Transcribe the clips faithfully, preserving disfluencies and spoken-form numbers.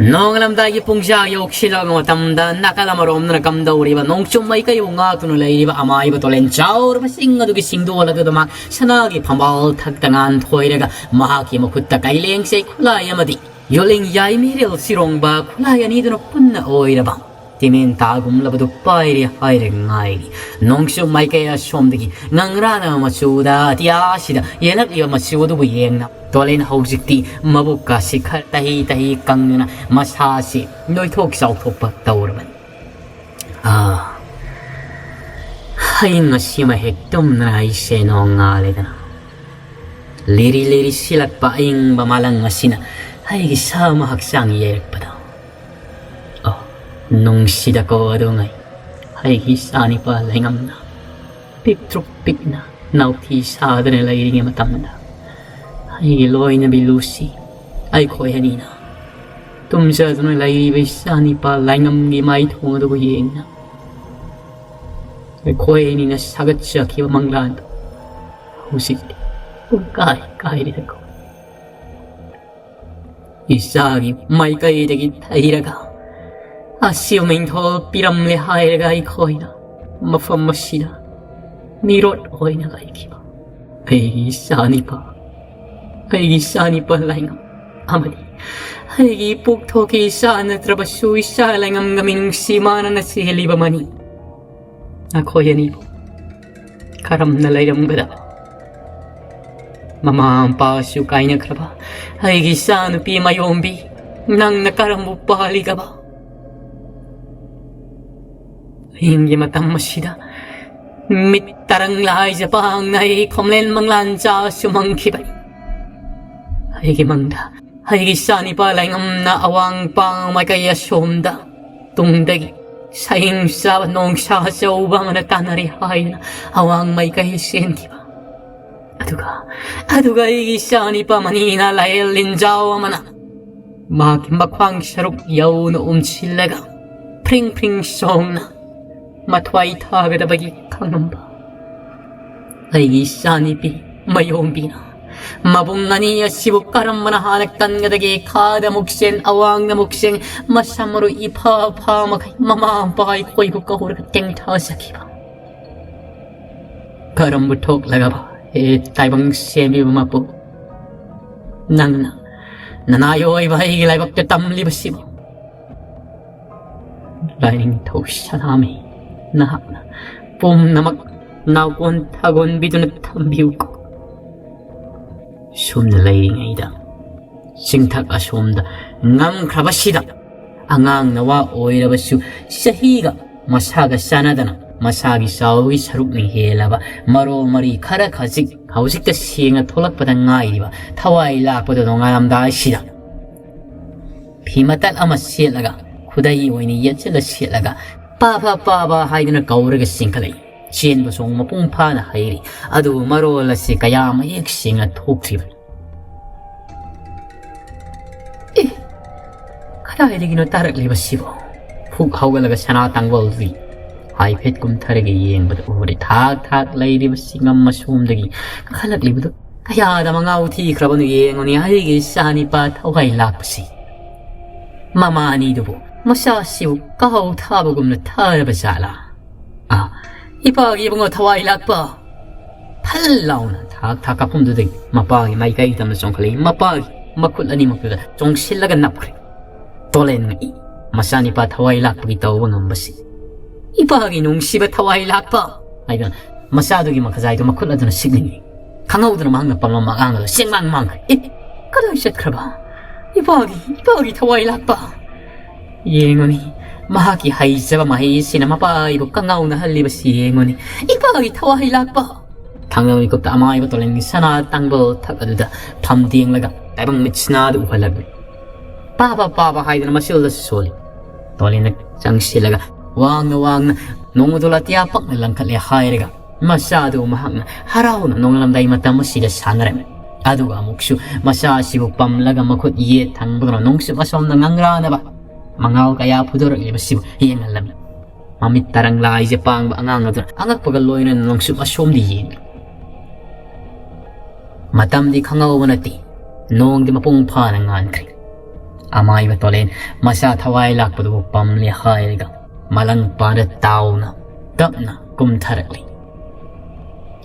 ꯅꯣꯡꯉꯥꯜꯂꯝꯗꯥꯏꯒꯤ ꯄꯨꯡꯖꯥ ꯌꯧꯁꯤꯜꯂꯛꯄ ꯃꯇꯝꯗ, ꯅꯥꯀꯜ ꯑꯃꯔꯣꯝꯗꯅ ꯀꯝꯗꯧꯔꯤꯕ ꯅꯣꯡꯆꯨꯞ ꯃꯥꯏꯀꯩꯕꯨ ꯉꯥꯛꯇꯨꯅ ꯂꯩꯔꯤꯕ ꯑꯃꯥꯏꯕ ꯇꯨꯔꯦꯜ ꯆꯥꯎꯔꯕ ꯆꯤꯡ ꯑꯗꯨꯒꯤ ꯆꯤꯡꯗꯣꯜ ꯑꯗꯨꯗ ꯃꯍꯥꯛ ꯁꯅꯥꯒꯤ ꯐꯝꯕꯥꯜ ꯊꯛꯇ ꯉꯥꯟꯊꯣꯏꯔꯒ, ꯃꯍꯥꯛꯀꯤ ꯃꯈꯨꯠꯇ ꯀꯩꯂꯦꯡꯁꯩ ꯈꯨꯠꯂꯥꯏ ꯑꯃꯗꯤ ꯌꯣꯜꯂꯤꯡ ꯌꯥꯏꯃꯤꯔꯦꯜ ꯁꯤꯔꯣꯡꯕ ꯈꯨꯠꯂꯥꯏ ꯑꯅꯤꯗꯨꯅ ꯄꯨꯟꯅ ꯑꯣꯏꯔꯕ ꯇꯤꯃꯦꯟ ꯇꯥꯒꯨꯝꯂꯕꯗꯨ ꯄꯥꯏꯔꯤ ꯍꯥꯏꯔꯒ ꯉꯥꯏꯔꯤ꯫ ꯅꯣꯡꯆꯨꯞ ꯃꯥꯏꯀꯩ ꯑꯁꯣꯝꯗꯒꯤ ꯉꯪꯔꯥꯅ ꯃꯆꯨꯗ ꯑꯇꯤꯌꯥꯁꯤꯗ ꯌꯦꯜꯂꯛꯂꯤꯕ ꯃꯆꯨ ꯑꯗꯨꯕꯨ ꯌꯦꯡꯅ, ꯇꯨꯔꯦꯜ ꯍꯧꯖꯤꯛꯇꯤ ꯃꯕꯨꯛꯀꯥꯁꯤ ꯈꯔ ꯇꯍꯤ ꯇꯍꯤ ꯀꯪꯗꯨꯅ ꯃꯁꯥꯁꯤ ꯅꯣꯏꯊꯣꯛ ꯆꯥꯎꯊꯣꯛꯄ ꯇꯧꯔꯕꯅꯤ꯫ ꯑꯥ, ꯍꯌꯤꯡ ꯑꯁꯤꯃ ꯍꯦꯛ ꯇꯨꯝꯗꯅ ꯑꯩꯁꯦ ꯅꯣꯡꯉꯥꯜꯂꯦꯗꯅ꯫ ꯂꯤꯔꯤ ꯂꯤꯔꯤ ꯁꯤꯜꯂꯛꯄ ꯑꯏꯪꯕ ꯃꯥꯂꯪ ꯑꯁꯤꯅ ꯑꯩꯒꯤ ꯁꯥꯃ ꯍꯛꯆꯥꯡ ꯌꯩꯔꯛꯄꯗ, ꯑꯣ, ꯅꯨꯡꯁꯤꯗꯀꯣ ꯑꯗꯨꯉꯩ, ꯑꯩꯒꯤ ꯏꯆꯥꯅꯤꯄꯥ ꯂꯩꯉꯝꯅ ꯄꯤꯛꯇ꯭ꯔꯨ ꯄꯤꯛꯅ ꯅꯥꯎꯊꯤ ꯁꯥꯗꯅ ꯂꯩꯔꯤꯉꯩ ꯃꯇꯝꯗ, ꯑꯩꯒꯤ ꯂꯣꯏꯅꯕꯤ ꯂꯨꯁꯤ, ꯑꯩꯈꯣꯏ ꯑꯅꯤꯅ ꯇꯨꯝꯖꯗꯨꯅ ꯂꯩꯔꯤꯕ ꯏꯆꯥꯅꯤꯄꯥ ꯂꯥꯏꯉꯝꯒꯤ ꯃꯥꯏꯊꯣꯡ ꯑꯗꯨꯕꯨ ꯌꯦꯡꯅ, ꯑꯩꯈꯣꯏ ꯑꯅꯤꯅ ꯁꯥꯒꯠꯆꯈꯤꯕ ꯃꯪꯂꯥꯟꯗꯨ ꯍꯧꯖꯤꯛꯇꯤ ꯄꯨꯡꯀꯥꯏ ꯀꯥꯏꯔꯦꯗꯀꯣ꯫ ꯏꯆꯥꯒꯤ ꯃꯥꯏꯀꯩꯗꯒꯤ ꯊꯩꯔꯒ ꯑꯁꯤꯕ ꯃꯤꯡꯊꯣꯜ ꯄꯤꯔꯝꯂꯦ ꯍꯥꯏꯔꯒ ꯑꯩꯈꯣꯏꯅ ꯃꯐꯝ ꯑꯁꯤꯗ ꯃꯤꯔꯣꯠ ꯑꯣꯏꯅ ꯂꯩꯈꯤꯕ ꯑꯩꯒꯤ ꯏꯆꯥꯅꯤꯄꯥ, ꯑꯩꯒꯤ ꯏꯆꯥꯅꯤꯄꯥ ꯂꯥꯏꯉꯝ ꯑꯃꯗꯤ ꯑꯩꯒꯤ ꯏꯄꯣꯛꯊꯣꯛꯀꯤ ꯏꯆꯥ ꯅꯠꯇ꯭ꯔꯕꯁꯨ ꯏꯆꯥ ꯂꯥꯏꯉꯝꯒ ꯃꯤꯅꯨꯡꯁꯤ ꯃꯥꯟꯅꯅ ꯆꯦꯜꯂꯤꯕ ꯃꯅꯤ꯫ ꯅꯈꯣꯏ ꯑꯅꯤꯕꯨ ꯀꯔꯝꯅ ꯂꯩꯔꯝꯒꯗꯕ? ꯃꯃꯥ ꯃꯄꯥꯁꯨ ꯀꯥꯏꯅꯈ꯭ꯔꯕ ꯑꯩꯒꯤ ꯏꯆꯥꯅꯨꯄꯤ ꯃꯌꯣꯝꯕꯤ, ꯅꯪꯅ ꯀꯔꯝꯕꯨ ꯄꯥꯜꯂꯤꯒꯕ? ꯑꯍꯤꯡꯒꯤ ꯃꯇꯝ ꯑꯁꯤꯗ ꯃꯤꯠ ꯇꯔꯪ ꯂꯥꯏꯖ ꯄꯥꯡꯅ ꯑꯩ ꯈꯣꯝꯂꯦꯟ ꯃꯪꯂꯥꯟ ꯆꯥꯁꯨ ꯃꯪꯈꯤꯕꯅꯤ꯫ ꯑꯩꯒꯤ ꯃꯪꯗ ꯑꯩꯒꯤ ꯏꯆꯥꯅꯤꯄꯥ ꯂꯥꯏꯉꯝꯅ ꯑꯋꯥꯡ ꯄꯥꯡ ꯃꯥꯏꯀꯩ ꯑꯁꯣꯝꯗ ꯇꯨꯡꯗꯒꯤ ꯁꯍꯤꯡ ꯆꯥꯕ ꯅꯣꯡꯁꯥ ꯑꯆꯧꯕ ꯑꯃꯅ ꯇꯥꯟꯅꯔꯤ ꯍꯥꯏꯗꯨꯅ ꯑꯋꯥꯡ ꯃꯥꯏꯀꯩ ꯆꯦꯟꯈꯤꯕ꯫ ꯑꯗꯨꯒ, ꯑꯗꯨꯒ ꯑꯩꯒꯤ ꯏꯆꯥꯅꯤꯄꯥ ꯃꯅꯤꯅ ꯂꯥꯏꯔꯦꯜ ꯂꯤꯟꯖꯥꯎ ꯑꯃꯅ ꯃꯍꯥꯛꯀꯤ ꯃꯈ꯭ꯋꯥꯡ ꯁꯔꯨꯛ ꯌꯧꯅ ꯎꯝꯁꯤꯜꯂꯒ ꯐ꯭ꯔꯤꯡ ꯐ꯭ꯔꯤꯡ ꯆꯣꯡꯅ ꯃꯊ꯭ꯋꯥꯏ ꯊꯥꯒꯗꯕꯒꯤ ꯈꯪꯂꯝꯕ ꯑꯩꯒꯤ ꯏꯆꯥꯅꯤꯄꯤ ꯃꯌꯣꯝꯕꯤꯅ ꯃꯕꯨꯡ ꯑꯅꯤ ꯑꯁꯤꯕꯨ ꯀꯔꯝꯕꯅ ꯍꯥꯟꯅ ꯀꯟꯒꯗꯒꯦ? ꯈꯥꯗ ꯑꯃꯨꯛ ꯆꯦꯟ, ꯑꯋꯥꯡꯗ ꯑꯃꯨꯛ ꯆꯦꯟ, ꯃꯁꯝ ꯃꯔꯨ ꯏꯐꯥ ꯐꯥ ꯃꯈꯩ ꯃꯃꯥ ꯃꯄꯥ ꯑꯩꯈꯣꯏꯕꯨ ꯀꯧꯔꯒ ꯇꯦꯡꯊꯖꯈꯤꯕ꯫ ꯀꯔꯝꯕ ꯊꯣꯛꯂꯒꯕ, ꯍꯦ ꯇꯥꯏꯕꯪ ꯁꯦꯝꯕꯤꯕ ꯃꯄꯨ, ꯅꯪꯅ ꯅꯅꯥꯏ ꯑꯣꯏꯕ ꯑꯩꯒꯤ ꯂꯥꯏꯕꯛꯇ ꯇꯝꯂꯤꯕꯁꯤꯕꯨ? ꯂꯥꯏꯅꯤꯡꯊꯧ ꯁꯅꯥꯃꯍꯤ, ꯅꯍꯥꯛꯅ ꯄꯨꯝꯅꯃꯛ ꯅꯥꯎꯀꯣꯟ ꯊꯥꯒꯣꯟꯕꯤꯗꯨꯅ ꯊꯝꯕꯤꯌꯨꯀꯣ꯫ ꯁꯨꯝꯅ ꯂꯩꯔꯤꯉꯩꯗ ꯆꯤꯡꯊꯛ ꯑꯁꯣꯝꯗ ꯉꯝꯈ꯭ꯔꯕꯁꯤꯗ, ꯑꯉꯥꯡ ꯅꯋꯥ ꯑꯣꯏꯔꯕꯁꯨ ꯆꯍꯤꯒ ꯃꯁꯥꯒ ꯆꯥꯟꯅꯗꯅ ꯃꯁꯥꯒꯤ ꯆꯥꯎꯕꯒꯤ ꯁꯔꯨꯛꯅ ꯍꯦꯜꯂꯕ ꯃꯔꯣ ꯃꯔꯤ ꯈꯔ ꯈꯖꯤꯛ ꯍꯧꯖꯤꯛꯇ ꯁꯦꯡꯅ ꯊꯣꯛꯂꯛꯄꯗ ꯉꯥꯏꯔꯤꯕ ꯊꯋꯥꯏ ꯂꯥꯛꯄꯗꯣ ꯅꯣꯡꯉꯥꯜꯂꯝꯗꯥꯏꯁꯤꯗ ꯐꯤ ꯃꯇꯠ ꯑꯃ ꯁꯦꯠꯂꯒ, ꯈꯨꯗꯩ ꯑꯣꯏꯅ ꯌꯦꯠꯁꯤꯜꯂ ꯁꯦꯠꯂꯒ, "ꯄꯥꯕ, ꯄꯥꯕ" ꯍꯥꯏꯗꯨꯅ ꯀꯧꯔꯒ ꯆꯦꯟꯈꯠꯂꯛꯏ꯫ ꯆꯦꯟꯕ ꯆꯣꯡ ꯃꯄꯨꯡ ꯐꯥꯅ ꯍꯩꯔꯤ꯫ ꯑꯗꯨꯕꯨ ꯃꯔꯣꯜ ꯑꯁꯤ ꯀꯌꯥ ꯃꯌꯦꯛ ꯁꯦꯡꯅ ꯊꯣꯛꯇ꯭ꯔꯤꯕꯅꯤ꯫ ꯑꯦ, ꯀꯗꯥꯏꯗꯒꯤꯅꯣ ꯇꯥꯔꯛꯂꯤꯕꯁꯤꯕꯣ? ꯍꯨꯛ ꯍꯧꯒꯠꯂꯒ ꯁꯅꯥ ꯇꯥꯡꯕꯜꯗꯤ ꯍꯥꯏꯐꯦꯠ ꯀꯨꯝꯊꯔꯒ ꯌꯦꯡꯕꯗ ꯎꯔꯦ, ꯊꯥꯛ ꯊꯥꯛ ꯂꯩꯔꯤꯕ ꯆꯤꯡꯉꯝ ꯑꯁꯣꯝꯗꯒꯤ ꯀꯥꯈꯠꯂꯛꯂꯤꯕꯗꯨ ꯀꯌꯥꯗ ꯃꯉꯥꯎ ꯊꯤꯈ꯭ꯔꯕꯅꯣ ꯌꯦꯡꯉꯨꯅꯦ, ꯑꯩꯒꯤ ꯏꯆꯥꯅꯤꯄꯥ ꯊꯋꯥꯏ ꯂꯥꯛꯄꯁꯤ꯫ ꯃꯃꯥ ꯑꯅꯤꯗꯨꯕꯨ ꯃꯆꯥꯁꯤꯕꯨ ꯀꯥꯍꯧ ꯊꯥꯕꯒꯨꯝꯅ ꯊꯥꯔꯕ ꯖꯥꯠꯂꯥ? ꯑꯥ, ꯏꯄꯥꯒꯤ ꯏꯕꯨꯡꯉꯣ ꯊꯋꯥꯏ ꯂꯥꯛꯄ! ꯐꯜ ꯂꯥꯎꯅ ꯊꯥꯛ ꯊꯥꯛ ꯀꯥꯞꯐꯝꯗꯨꯗꯒꯤ ꯃꯄꯥꯒꯤ ꯃꯥꯏꯀꯩ ꯇꯝꯅ ꯆꯣꯡꯈꯠꯂꯛꯏ꯫ ꯃꯄꯥꯒꯤ ꯃꯈꯨꯠ ꯑꯅꯤꯃꯛꯇꯨꯗ ꯆꯣꯡꯁꯤꯜꯂꯒ ꯅꯞꯈ꯭ꯔꯦ꯫ ꯇꯣꯂꯦꯟ ꯉꯛꯏ꯫ ꯃꯆꯥꯅꯤꯄꯥ ꯊꯋꯥꯏ ꯂꯥꯛꯄꯒꯤ ꯇꯧꯕ ꯉꯝꯕꯁꯤ꯫ "ꯏꯄꯥꯒꯤ ꯅꯨꯡꯁꯤꯕ ꯊꯋꯥꯏ ꯂꯥꯛꯄ!" ꯍꯥꯏꯗꯨꯅ ꯃꯆꯥꯗꯨꯒꯤ ꯃꯈꯖꯥꯏꯗꯨ ꯃꯈꯨꯠ ꯑꯗꯨꯅ ꯁꯤꯛꯅꯤꯡꯏ꯫ ꯈꯪꯍꯧꯗꯅ ꯃꯍꯥꯛꯅ ꯄꯥꯝꯂꯝꯕ ꯑꯉꯥꯡ ꯑꯗꯨ ꯆꯦꯡꯃꯥꯡ ꯃꯥꯡꯈ꯭ꯔꯦ꯫ "ꯑꯦ, ꯀꯗꯥꯏ ꯆꯠꯈ꯭ꯔꯕ? ꯏꯄꯥꯒꯤ, ꯏꯄꯥꯒꯤ ꯊꯋꯥꯏ ꯂꯥꯛꯄ!" ꯌꯦꯡꯉꯨꯅꯤ, ꯃꯍꯥꯛꯀꯤ ꯍꯩꯖꯕ ꯃꯍꯩꯁꯤꯅ ꯃꯄꯥ ꯑꯩꯕꯨ ꯀꯉꯥꯎꯅꯍꯜꯂꯤꯕꯁꯤ ꯌꯦꯡꯉꯨꯅꯤ꯫ "ꯏꯄꯥꯒꯤ ꯊꯋꯥꯏ ꯂꯥꯛꯄ!" ꯊꯥꯡꯗ ꯃꯤꯀꯨꯞꯇ ꯑꯃꯥꯏꯕ ꯇꯣꯂꯦꯟꯒꯤ ꯁꯅꯥ ꯇꯥꯡꯕꯜ ꯊꯛ ꯑꯗꯨꯗ ꯐꯝꯗꯦꯡꯂꯒ ꯇꯥꯏꯕꯪ ꯃꯤꯠꯁꯤꯅꯥꯗ ꯎꯍꯜꯂꯛꯂꯤ꯫ "ꯄꯥꯕ, ꯄꯥꯕ" ꯍꯥꯏꯗꯨꯅ ꯃꯆꯤꯜꯗꯁꯨ ꯁꯣꯜꯂꯤ꯫ ꯇꯣꯂꯦꯟꯅ ꯆꯪꯁꯤꯜꯂꯒ ꯋꯥꯡꯅ ꯋꯥꯡꯅ ꯅꯣꯡꯃꯗꯣꯜ ꯑꯇꯤꯌꯥ ꯄꯛꯅ ꯂꯪꯈꯠꯂꯦ ꯍꯥꯏꯔꯒ ꯃꯆꯥꯗꯨ ꯃꯍꯥꯛꯅ ꯍꯔꯥꯎꯅ ꯅꯣꯡꯉꯥꯜꯂꯝꯗꯥꯏ ꯃꯇꯝ ꯑꯁꯤꯗ ꯁꯥꯟꯅꯔꯝꯃꯤ꯫ ꯑꯗꯨꯒ ꯑꯃꯨꯛꯁꯨ ꯃꯆꯥ ꯑꯁꯤꯕꯨ ꯄꯝꯂꯒ ꯃꯈꯨꯠ ꯌꯦꯠ ꯊꯪꯕꯗꯨꯅ ꯅꯣꯡꯆꯨꯞ ꯑꯁꯣꯝꯗ ꯉꯪꯔꯥꯅꯕ ꯃꯉꯥꯜ ꯀꯌꯥ ꯐꯨꯗꯣꯔꯛꯂꯤꯕꯁꯤꯕꯨ ꯌꯦꯡꯍꯜꯂꯝꯃꯤ꯫ ꯃꯃꯤꯠ ꯇꯔꯪ ꯂꯥꯏꯁꯦ ꯄꯥꯡꯕ ꯑꯉꯥꯡ ꯑꯗꯨꯅ ꯑꯉꯛꯄꯒ ꯂꯣꯏꯅꯅ ꯅꯣꯡꯆꯨꯞ ꯑꯁꯣꯝꯗ ꯌꯦꯡꯂꯤ꯫ ꯃꯇꯝꯗꯤ ꯈꯪꯍꯧꯕ ꯅꯠꯇꯦ꯫ ꯅꯣꯡꯗꯤ ꯃꯄꯨꯡ ꯐꯥꯅ ꯉꯥꯟꯈ꯭ꯔꯦ꯫ ꯑꯃꯥꯏꯕ ꯇꯣꯂꯦꯟ ꯃꯁꯥ ꯊꯋꯥꯏ ꯂꯥꯛꯄꯗꯨꯕꯨ ꯄꯝꯂꯦ ꯍꯥꯏꯔꯒ ꯃꯂꯪ ꯄꯥꯟꯗ ꯇꯥꯎꯅ ꯇꯞꯅ ꯀꯨꯝꯊꯔꯛꯂꯤ꯫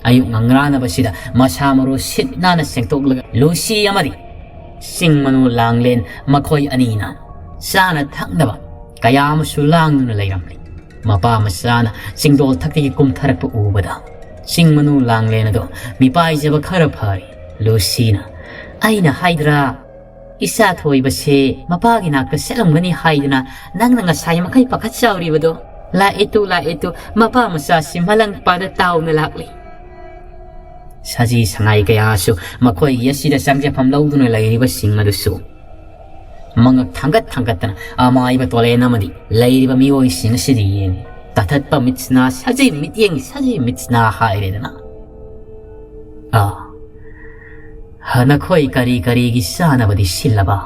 ꯑꯌꯨꯛ ꯉꯪꯔꯥꯅꯕꯁꯤꯗ ꯃꯁꯥ ꯃꯔꯨ ꯁꯤꯠ ꯅꯥꯟꯅ ꯁꯦꯡꯗꯣꯛꯂꯒ ꯂꯨꯁꯤ ꯑꯃꯗꯤ ꯆꯤꯡ ꯃꯅꯨ ꯂꯥꯡꯂꯦꯟ ꯃꯈꯣꯏ ꯑꯅꯤꯅ ꯆꯥꯅ ꯊꯛꯅꯕ ꯀꯌꯥ ꯑꯃꯁꯨ ꯂꯥꯡꯗꯨꯅ ꯂꯩꯔꯝꯂꯤ꯫ ꯃꯄꯥ ꯃꯆꯥꯅ ꯆꯤꯡꯗꯣꯜ ꯊꯛꯇꯒꯤ ꯀꯨꯝꯊꯔꯛꯄ ꯎꯕꯗ ꯆꯤꯡ ꯃꯅꯨ ꯂꯥꯡꯂꯦꯟ ꯑꯗꯣ ꯃꯤꯄꯥꯏꯖꯕ ꯈꯔ ꯐꯔꯦ꯫ ꯂꯨꯁꯤꯅ, "ꯑꯩꯅ ꯍꯥꯏꯗ꯭ꯔꯥ, ꯏꯆꯥ ꯊꯣꯏꯕꯁꯦ ꯃꯄꯥꯒꯤ ꯅꯥꯛꯇ ꯆꯠꯂꯝꯒꯅꯤ ꯍꯥꯏꯗꯅ ꯅꯪꯅ ꯉꯁꯥꯏ ꯃꯈꯩ ꯄꯥꯈꯠꯆꯍꯧꯔꯤꯕꯗꯣ? ꯂꯥꯛꯑꯦ ꯇꯨ, ꯂꯥꯛꯑꯦ ꯇꯨ, ꯃꯄꯥ ꯃꯆꯥꯁꯤ ꯃꯂꯪ ꯄꯥꯗ ꯇꯥꯎꯅ ꯂꯥꯛꯂꯤ꯫" ꯁꯖꯤ ꯁꯉꯥꯏ ꯀꯌꯥꯁꯨ ꯃꯈꯣꯏꯒꯤ ꯑꯁꯤꯗ ꯆꯪꯖꯐꯝ ꯂꯧꯗꯨꯅ ꯂꯩꯔꯤꯕꯁꯤꯡ ꯑꯗꯨꯁꯨ ꯃꯉꯛ ꯊꯥꯡꯒꯠ ꯊꯥꯡꯒꯠꯇꯅ ꯑꯃꯥꯏꯕ ꯇꯣꯂꯦꯟ ꯑꯃꯗꯤ ꯂꯩꯔꯤꯕ ꯃꯤꯑꯣꯏꯁꯤꯡ ꯑꯁꯤꯗ ꯌꯦꯡꯉꯤ꯫ ꯇꯥꯊꯠꯄ ꯃꯤꯠꯁꯤꯅ ꯁꯖꯤ ꯃꯤꯠꯌꯦꯡ, ꯁꯖꯤ ꯃꯤꯠꯁꯤꯅ ꯍꯥꯏꯔꯦꯗꯅ꯫ ꯑꯥ, ꯍ, ꯅꯈꯣꯏ ꯀꯔꯤ ꯀꯔꯤꯒꯤ ꯆꯥꯅꯕꯗꯤ ꯁꯤꯜꯂꯕ?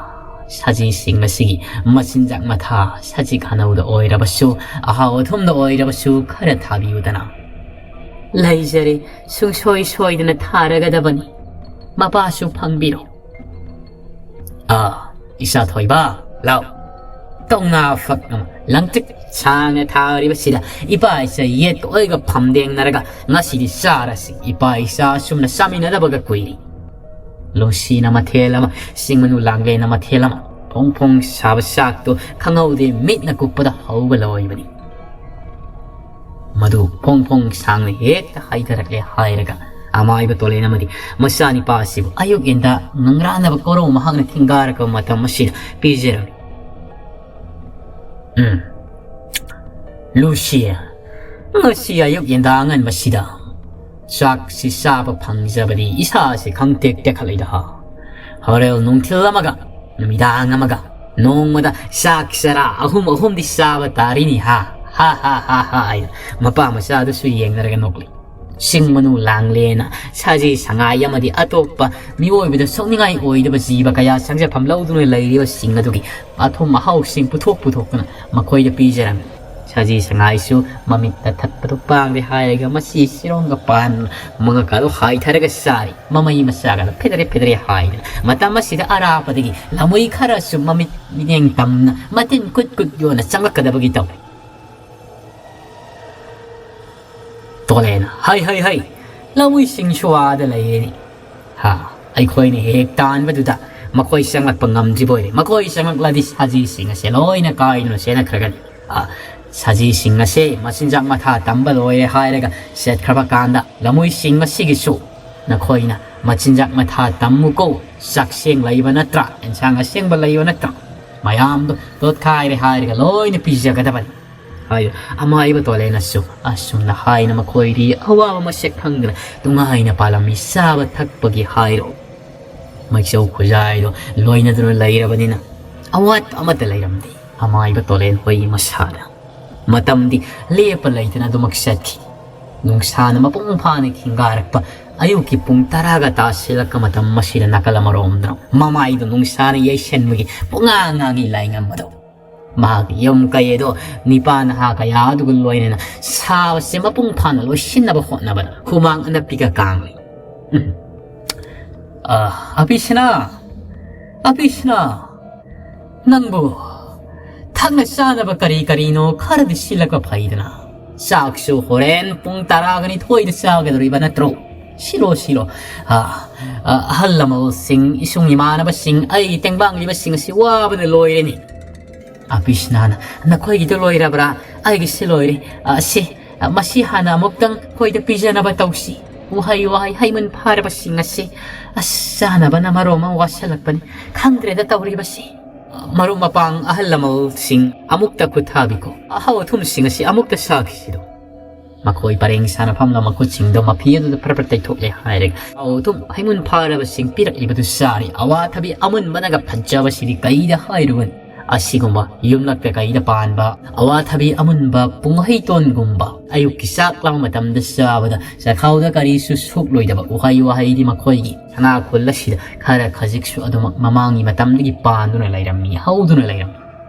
ꯁꯖꯤꯁꯤꯡ ꯑꯁꯤꯒꯤ ꯃꯆꯤꯟꯖꯥꯛ ꯃꯊꯥ ꯁꯖꯤꯛ ꯍꯅꯧꯗ ꯑꯣꯏꯔꯕꯁꯨ, ꯑꯍꯥꯎ ꯑꯊꯨꯝꯗ ꯑꯣꯏꯔꯕꯁꯨ ꯈꯔ ꯊꯥꯕꯤꯌꯨꯗꯅ꯫ ꯂꯩꯖꯔꯦ, ꯁꯨꯡꯁꯣꯏ ꯁꯣꯏꯗꯅ ꯊꯥꯔꯒꯗꯕꯅꯤ꯫ ꯃꯄꯥꯁꯨ ꯐꯪꯕꯤꯔꯣ꯫ ꯑꯥ, ꯏꯆꯥ ꯊꯣꯏꯕ, ꯂꯥꯎ꯫ ꯀꯧꯅꯥ ꯐꯛ ꯑꯃ ꯂꯪꯇ꯭ꯔꯤꯛ ꯁꯥꯡꯅ ꯊꯥꯔꯤꯕꯁꯤꯗ ꯏꯄꯥ ꯏꯆꯥ ꯌꯦꯠꯀ ꯑꯣꯏꯒ ꯐꯝꯗꯦꯡꯅꯔꯒ ꯉꯁꯤꯗꯤ ꯆꯥꯔꯁꯤ꯫ ꯏꯄꯥ ꯏꯆꯥ ꯑꯁꯨꯝꯅ ꯆꯥꯃꯤꯟꯅꯗꯕꯒ ꯀꯨꯏꯔꯦ꯫ ꯂꯨꯁꯤꯅ ꯃꯊꯦꯜ ꯑꯃ, ꯆꯤꯡ ꯃꯅꯨ ꯂꯥꯡꯂꯦꯟꯅ ꯃꯊꯦꯜ ꯑꯃ꯫ ꯐꯣꯡ ꯐꯣꯡ ꯁꯥꯕ ꯆꯥꯛꯇꯨ ꯈꯪꯍꯧꯗꯦ ꯃꯤꯠꯅ ꯀꯨꯞꯄꯗ ꯍꯧꯕ ꯂꯣꯏꯕꯅꯤ꯫ ꯃꯗꯨ ꯐꯣꯡ ꯐꯣꯡ ꯁꯥꯡꯅ ꯍꯦꯛꯇ ꯍꯥꯏꯊꯔꯛꯂꯦ ꯍꯥꯏꯔꯒ ꯑꯃꯥꯏꯕ ꯇꯣꯂꯦꯟ ꯑꯃꯗꯤ ꯃꯆꯥꯅꯤꯄꯥ ꯑꯁꯤꯕꯨ ꯑꯌꯨꯛ ꯌꯦꯟꯗ ꯉꯪꯔꯥꯅꯕ ꯀꯣꯔꯧ ꯃꯍꯥꯛꯅ ꯊꯤꯡꯒꯥꯔꯛꯄ ꯃꯇꯝ ꯑꯁꯤꯗ ꯄꯤꯖꯔꯝꯃꯤ꯫ ꯎꯝ, ꯂꯨꯁꯤ, ꯉꯁꯤ ꯑꯌꯨꯛ ꯌꯦꯟꯗꯥ ꯑꯉꯟꯕꯁꯤꯗ ꯆꯥꯛꯁꯤ ꯆꯥꯕ ꯐꯪꯖꯕꯗꯤ ꯏꯁꯥꯁꯤ ꯈꯪꯇꯦꯛ ꯇꯦꯛꯈꯠꯂꯛꯏꯗ ꯍꯥ꯫ ꯍꯣꯔꯦꯟ ꯅꯨꯡꯊꯤꯜ ꯑꯃꯒ ꯅꯨꯃꯤꯗꯥꯡ ꯑꯃꯒ ꯅꯣꯡꯃꯗ ꯆꯥꯛ ꯆꯔꯥ ꯑꯍꯨꯝ ꯑꯍꯨꯝꯗꯤ ꯆꯥꯕ ꯇꯥꯔꯤꯅꯤ ꯍꯥ, ꯍꯥ, ꯍꯥ, ꯍꯥ, ꯍꯥ, ꯍꯥꯏꯅ ꯃꯄꯥ ꯃꯆꯥ ꯑꯗꯨꯁꯨ ꯌꯦꯡꯅꯔꯒ ꯅꯣꯛꯂꯤ꯫ ꯆꯤꯡ ꯃꯅꯨ ꯂꯥꯡꯂꯦꯅ ꯁꯥꯖꯤ ꯁꯉꯥꯏ ꯑꯃꯗꯤ ꯑꯇꯣꯞꯄ ꯃꯤꯑꯣꯏꯕꯗ ꯁꯣꯛꯅꯤꯡꯉꯥꯏ ꯑꯣꯏꯗꯕ ꯖꯤꯕ ꯀꯌꯥ ꯆꯪꯖꯐꯝ ꯂꯧꯗꯨꯅ ꯂꯩꯔꯤꯕꯁꯤꯡ ꯑꯗꯨꯒꯤ ꯑꯊꯨꯝ ꯑꯍꯥꯎꯁꯤꯡ ꯄꯨꯊꯣꯛ ꯄꯨꯊꯣꯛꯇꯨꯅ ꯃꯈꯣꯏꯗ ꯄꯤꯖꯔꯝꯃꯤ꯫ ꯁꯖꯤ ꯁꯉꯥꯏꯁꯨ ꯃꯃꯤꯠꯇ ꯊꯠꯄꯗꯨ ꯄꯥꯡꯗꯦ ꯍꯥꯏꯔꯒ ꯃꯁꯤ ꯁꯤꯔꯣꯡꯒ ꯄꯥꯟ ꯃꯉꯛꯀꯥꯗꯣ ꯍꯥꯏꯊꯔꯒ ꯆꯥꯔꯤ꯫ ꯃꯃꯩ ꯃꯆꯥꯒꯗꯣ ꯐꯦꯗꯔꯦ ꯐꯦꯗꯔꯦ ꯍꯥꯏꯗꯅ꯫ ꯃꯇꯝ ꯑꯁꯤꯗ ꯑꯔꯥꯞꯄꯗꯒꯤ ꯂꯃꯨꯏ ꯈꯔꯁꯨ ꯃꯃꯤꯠ ꯃꯤꯠꯌꯦꯡ ꯇꯝꯅ ꯃꯇꯤꯟ ꯀꯨꯠ ꯀꯨꯠ ꯌꯣꯟꯅ ꯆꯪꯂꯛꯀꯗꯕꯒꯤ ꯇꯧꯏ꯫ ꯇꯣꯂꯦꯅ, "ꯍꯩ, ꯍꯩ, ꯍꯩ! ꯂꯃꯨꯏꯁꯤꯡꯁꯨ ꯑꯥꯗ ꯂꯩꯔꯦꯅꯦ꯫ ꯍꯥ, ꯑꯩꯈꯣꯏꯅ ꯍꯦꯛ ꯇꯥꯟꯕꯗꯨꯗ ꯃꯈꯣꯏ ꯆꯪꯂꯛꯄ ꯉꯝꯗ꯭ꯔꯤꯕ ꯑꯣꯏꯔꯦ꯫ ꯃꯈꯣꯏ ꯆꯪꯂꯛꯂꯗꯤ ꯁꯖꯤꯁꯤꯡ ꯑꯁꯦ ꯂꯣꯏꯅ ꯀꯥꯏꯗꯨꯅ ꯆꯦꯟꯅꯈ꯭ꯔꯒꯅꯤ꯫ ꯑ, ꯁꯖꯤꯁꯤꯡ ꯑꯁꯦ ꯃꯆꯤꯟꯖꯥꯛ ꯃꯊꯥ ꯇꯝꯕ ꯂꯣꯏꯔꯦ ꯍꯥꯏꯔꯒ ꯆꯠꯈ꯭ꯔꯕ ꯀꯥꯟꯗ ꯂꯃꯨꯏꯁꯤꯡ ꯑꯁꯤꯒꯤꯁꯨ ꯅꯈꯣꯏꯅ ꯃꯆꯤꯟꯖꯥꯛ ꯃꯊꯥ ꯇꯝꯃꯨꯀꯣ꯫ ꯆꯥꯛꯁꯦꯡ ꯂꯩꯕ ꯅꯠꯇ꯭ꯔꯥ? ꯑꯦꯟꯁꯥꯡ ꯑꯁꯦꯡꯕ ꯂꯩꯕ ꯅꯠꯇ꯭ꯔꯥ? ꯃꯌꯥꯝꯗꯣ ꯇꯣꯠꯈꯥꯏꯔꯦ ꯍꯥꯏꯔꯒ ꯂꯣꯏꯅ ꯄꯤꯖꯒꯗꯕꯅꯤ" ꯍꯥꯏ꯫ ꯑꯃꯥꯏꯕ ꯇꯣꯂꯦꯅꯁꯨ ꯑꯁꯨꯝꯅ ꯍꯥꯏꯅ ꯃꯈꯣꯏꯗꯤ ꯑꯋꯥꯕ ꯃꯁꯛ ꯈꯪꯗꯅ ꯅꯨꯡꯉꯥꯏꯅ ꯄꯥꯜꯂꯝꯃꯤ꯫ ꯆꯥꯕ ꯊꯛꯄꯒꯤ ꯍꯥꯏꯔꯣ, ꯃꯩꯆꯧ ꯈꯨꯖꯥꯏꯗꯣ ꯂꯣꯏꯅꯗꯨꯅ ꯂꯩꯔꯕꯅꯤꯅ ꯑꯋꯥꯠꯄ ꯑꯃꯠꯇ ꯂꯩꯔꯝꯗꯦ꯫ ꯑꯃꯥꯏꯕ ꯇꯣꯂꯦꯟ ꯍꯣꯏ ꯃꯁꯥꯗ ꯃꯇꯝꯗꯤ ꯂꯦꯞꯄ ꯂꯩꯇꯅ ꯑꯗꯨꯃꯛ ꯆꯠꯈꯤ꯫ ꯅꯨꯡꯁꯥꯅ ꯃꯄꯨꯡ ꯐꯥꯅ ꯈꯤꯡꯒꯥꯔꯛꯄ ꯑꯌꯨꯛꯀꯤ ꯄꯨꯡ ꯇꯔꯥꯒ ꯇꯥꯁꯤꯜꯂꯛꯄ ꯃꯇꯝ ꯑꯁꯤꯗ ꯅꯥꯀꯜ ꯑꯃꯔꯣꯝꯗ ꯃꯃꯥꯏꯗꯨ ꯅꯨꯡꯁꯥꯅ ꯌꯩꯁꯟꯕꯒꯤ ꯄꯨꯡꯉꯥꯡ ꯉꯥꯡꯉꯤ ꯂꯥꯏꯉꯝꯕꯗꯣ꯫ ꯃꯍꯥꯛꯀꯤ ꯌꯨꯝ ꯀꯩ ꯑꯗꯣ ꯅꯤꯄꯥ ꯅꯍꯥ ꯀꯌꯥ ꯑꯗꯨꯒ ꯂꯣꯏꯅꯅ ꯁꯥꯕꯁꯦ ꯃꯄꯨꯡ ꯐꯥꯅ ꯂꯣꯏꯁꯤꯟꯅꯕ ꯍꯣꯠꯅꯕꯗ ꯍꯨꯃꯥꯡ ꯑꯅꯞꯄꯤꯒ ꯀꯥꯡꯂꯤ꯫ ꯎꯝ꯫ "ꯑ, ꯑꯄꯤꯁꯅꯥ, ꯑꯄꯤꯁꯅꯥ, ꯅꯪꯕꯨ ꯊꯛꯅ ꯆꯥꯅꯕ ꯀꯔꯤ ꯀꯔꯤꯅꯣ ꯈꯔꯗꯤ ꯁꯤꯜꯂꯛꯄ ꯐꯩꯗꯅ꯫ ꯆꯥꯛꯁꯨ ꯍꯣꯔꯦꯟ ꯄꯨꯡ ꯇꯔꯥꯒ ꯅꯤꯊꯣꯏꯗ ꯆꯥꯒꯗꯧꯔꯤꯕ ꯅꯠꯇ꯭ꯔꯣ? ꯁꯤꯜꯂꯣ, ꯁꯤꯜꯂꯣ꯫ ꯑ, ꯑ, ꯑꯍꯜ ꯂꯃꯟꯁꯤꯡ, ꯏꯁꯨꯡ ꯏꯃꯥꯟꯅꯕꯁꯤꯡ, ꯑꯩꯒꯤ ꯇꯦꯡꯕꯥꯡꯂꯤꯕꯁꯤꯡ ꯑꯁꯤ ꯋꯥꯕꯅ ꯂꯣꯏꯔꯦꯅꯦ꯫" ꯑꯄꯤꯁꯅꯥꯅ, "ꯅꯈꯣꯏꯒꯤꯗꯨ ꯂꯣꯏꯔꯕ꯭ꯔꯥ? ꯑꯩꯒꯤꯁꯤ ꯂꯣꯏꯔꯦ꯫ ꯑ, ꯁꯤ, ꯑ, ꯃꯁꯤ ꯍꯥꯟꯅ ꯑꯃꯨꯛꯇꯪ ꯑꯩꯈꯣꯏꯗ ꯄꯤꯖꯅꯕ ꯇꯧꯁꯤ꯫ ꯎꯍꯩ ꯋꯥꯍꯩ ꯍꯩꯃꯟ ꯐꯥꯔꯕꯁꯤꯡ ꯑꯁꯤ, ꯑꯁ, ꯆꯥꯅꯕꯅ ꯃꯔꯣꯝ ꯑꯃ ꯋꯥꯁꯜꯂꯛꯄꯅꯤ꯫ ꯈꯪꯗ꯭ꯔꯦꯗ ꯇꯧꯔꯤꯕꯁꯤ꯫ ꯃꯔꯨꯞ ꯃꯄꯥꯡ ꯑꯍꯜ ꯂꯃꯟꯁꯤꯡ ꯑꯃꯨꯛꯇ ꯈꯨꯠ ꯊꯥꯕꯤꯀꯣ꯫ ꯑꯍꯥꯎ ꯑꯊꯨꯝꯁꯤꯡ ꯑꯁꯤ ꯑꯃꯨꯛꯇ ꯆꯥꯈꯤꯁꯤꯗꯣ꯫" ꯃꯈꯣꯏ ꯄꯔꯦꯡ ꯁꯥꯅ ꯐꯝꯂ ꯃꯈꯨꯠꯁꯤꯡꯗꯣ ꯃꯐꯤ ꯑꯗꯨꯗ ꯐꯔ ꯐꯔ ꯇꯩꯊꯣꯛꯂꯦ ꯍꯥꯏꯔꯒ ꯑꯍꯥꯎ ꯑꯊꯨꯝ ꯍꯩꯃꯟ ꯐꯥꯔꯕꯁꯤꯡ ꯄꯤꯔꯛꯂꯤꯕꯗꯨ ꯆꯥꯔꯤ꯫ ꯑꯋꯥꯊꯕꯤ ꯑꯃꯨꯟꯕꯅꯒ ꯐꯖꯕꯁꯤꯗꯤ ꯀꯩꯗ ꯍꯥꯏꯔꯨꯒꯅꯤ꯫ ꯑꯁꯤꯒꯨꯝꯕ ꯌꯨꯝꯂꯛꯇ ꯀꯩꯗ ꯄꯥꯟꯕ ꯑꯋꯥꯊꯕꯤ ꯑꯃꯨꯟꯕ ꯄꯨꯡꯍꯩꯇꯣꯟꯒꯨꯝꯕ ꯑꯌꯨꯛꯀꯤ ꯆꯥꯛ ꯂꯥꯝꯕ ꯃꯇꯝꯗ ꯆꯥꯕꯗ ꯆꯥꯛꯈꯥꯎꯗ ꯀꯔꯤꯁꯨ ꯁꯣꯛꯂꯣꯏꯗꯕ ꯎꯍꯩ ꯋꯥꯍꯩꯗꯤ ꯃꯈꯣꯏꯒꯤ ꯁꯅꯥ ꯈꯨꯜ ꯑꯁꯤꯗ ꯈꯔ ꯈꯖꯤꯛꯁꯨ ꯑꯗꯨꯃꯛ ꯃꯃꯥꯡꯒꯤ ꯃꯇꯝꯗꯒꯤ ꯄꯥꯟꯗꯨꯅ ꯂꯩꯔꯝꯃꯤ, ꯍꯧꯗꯨꯅ ꯂꯩꯔꯝꯃꯤ꯫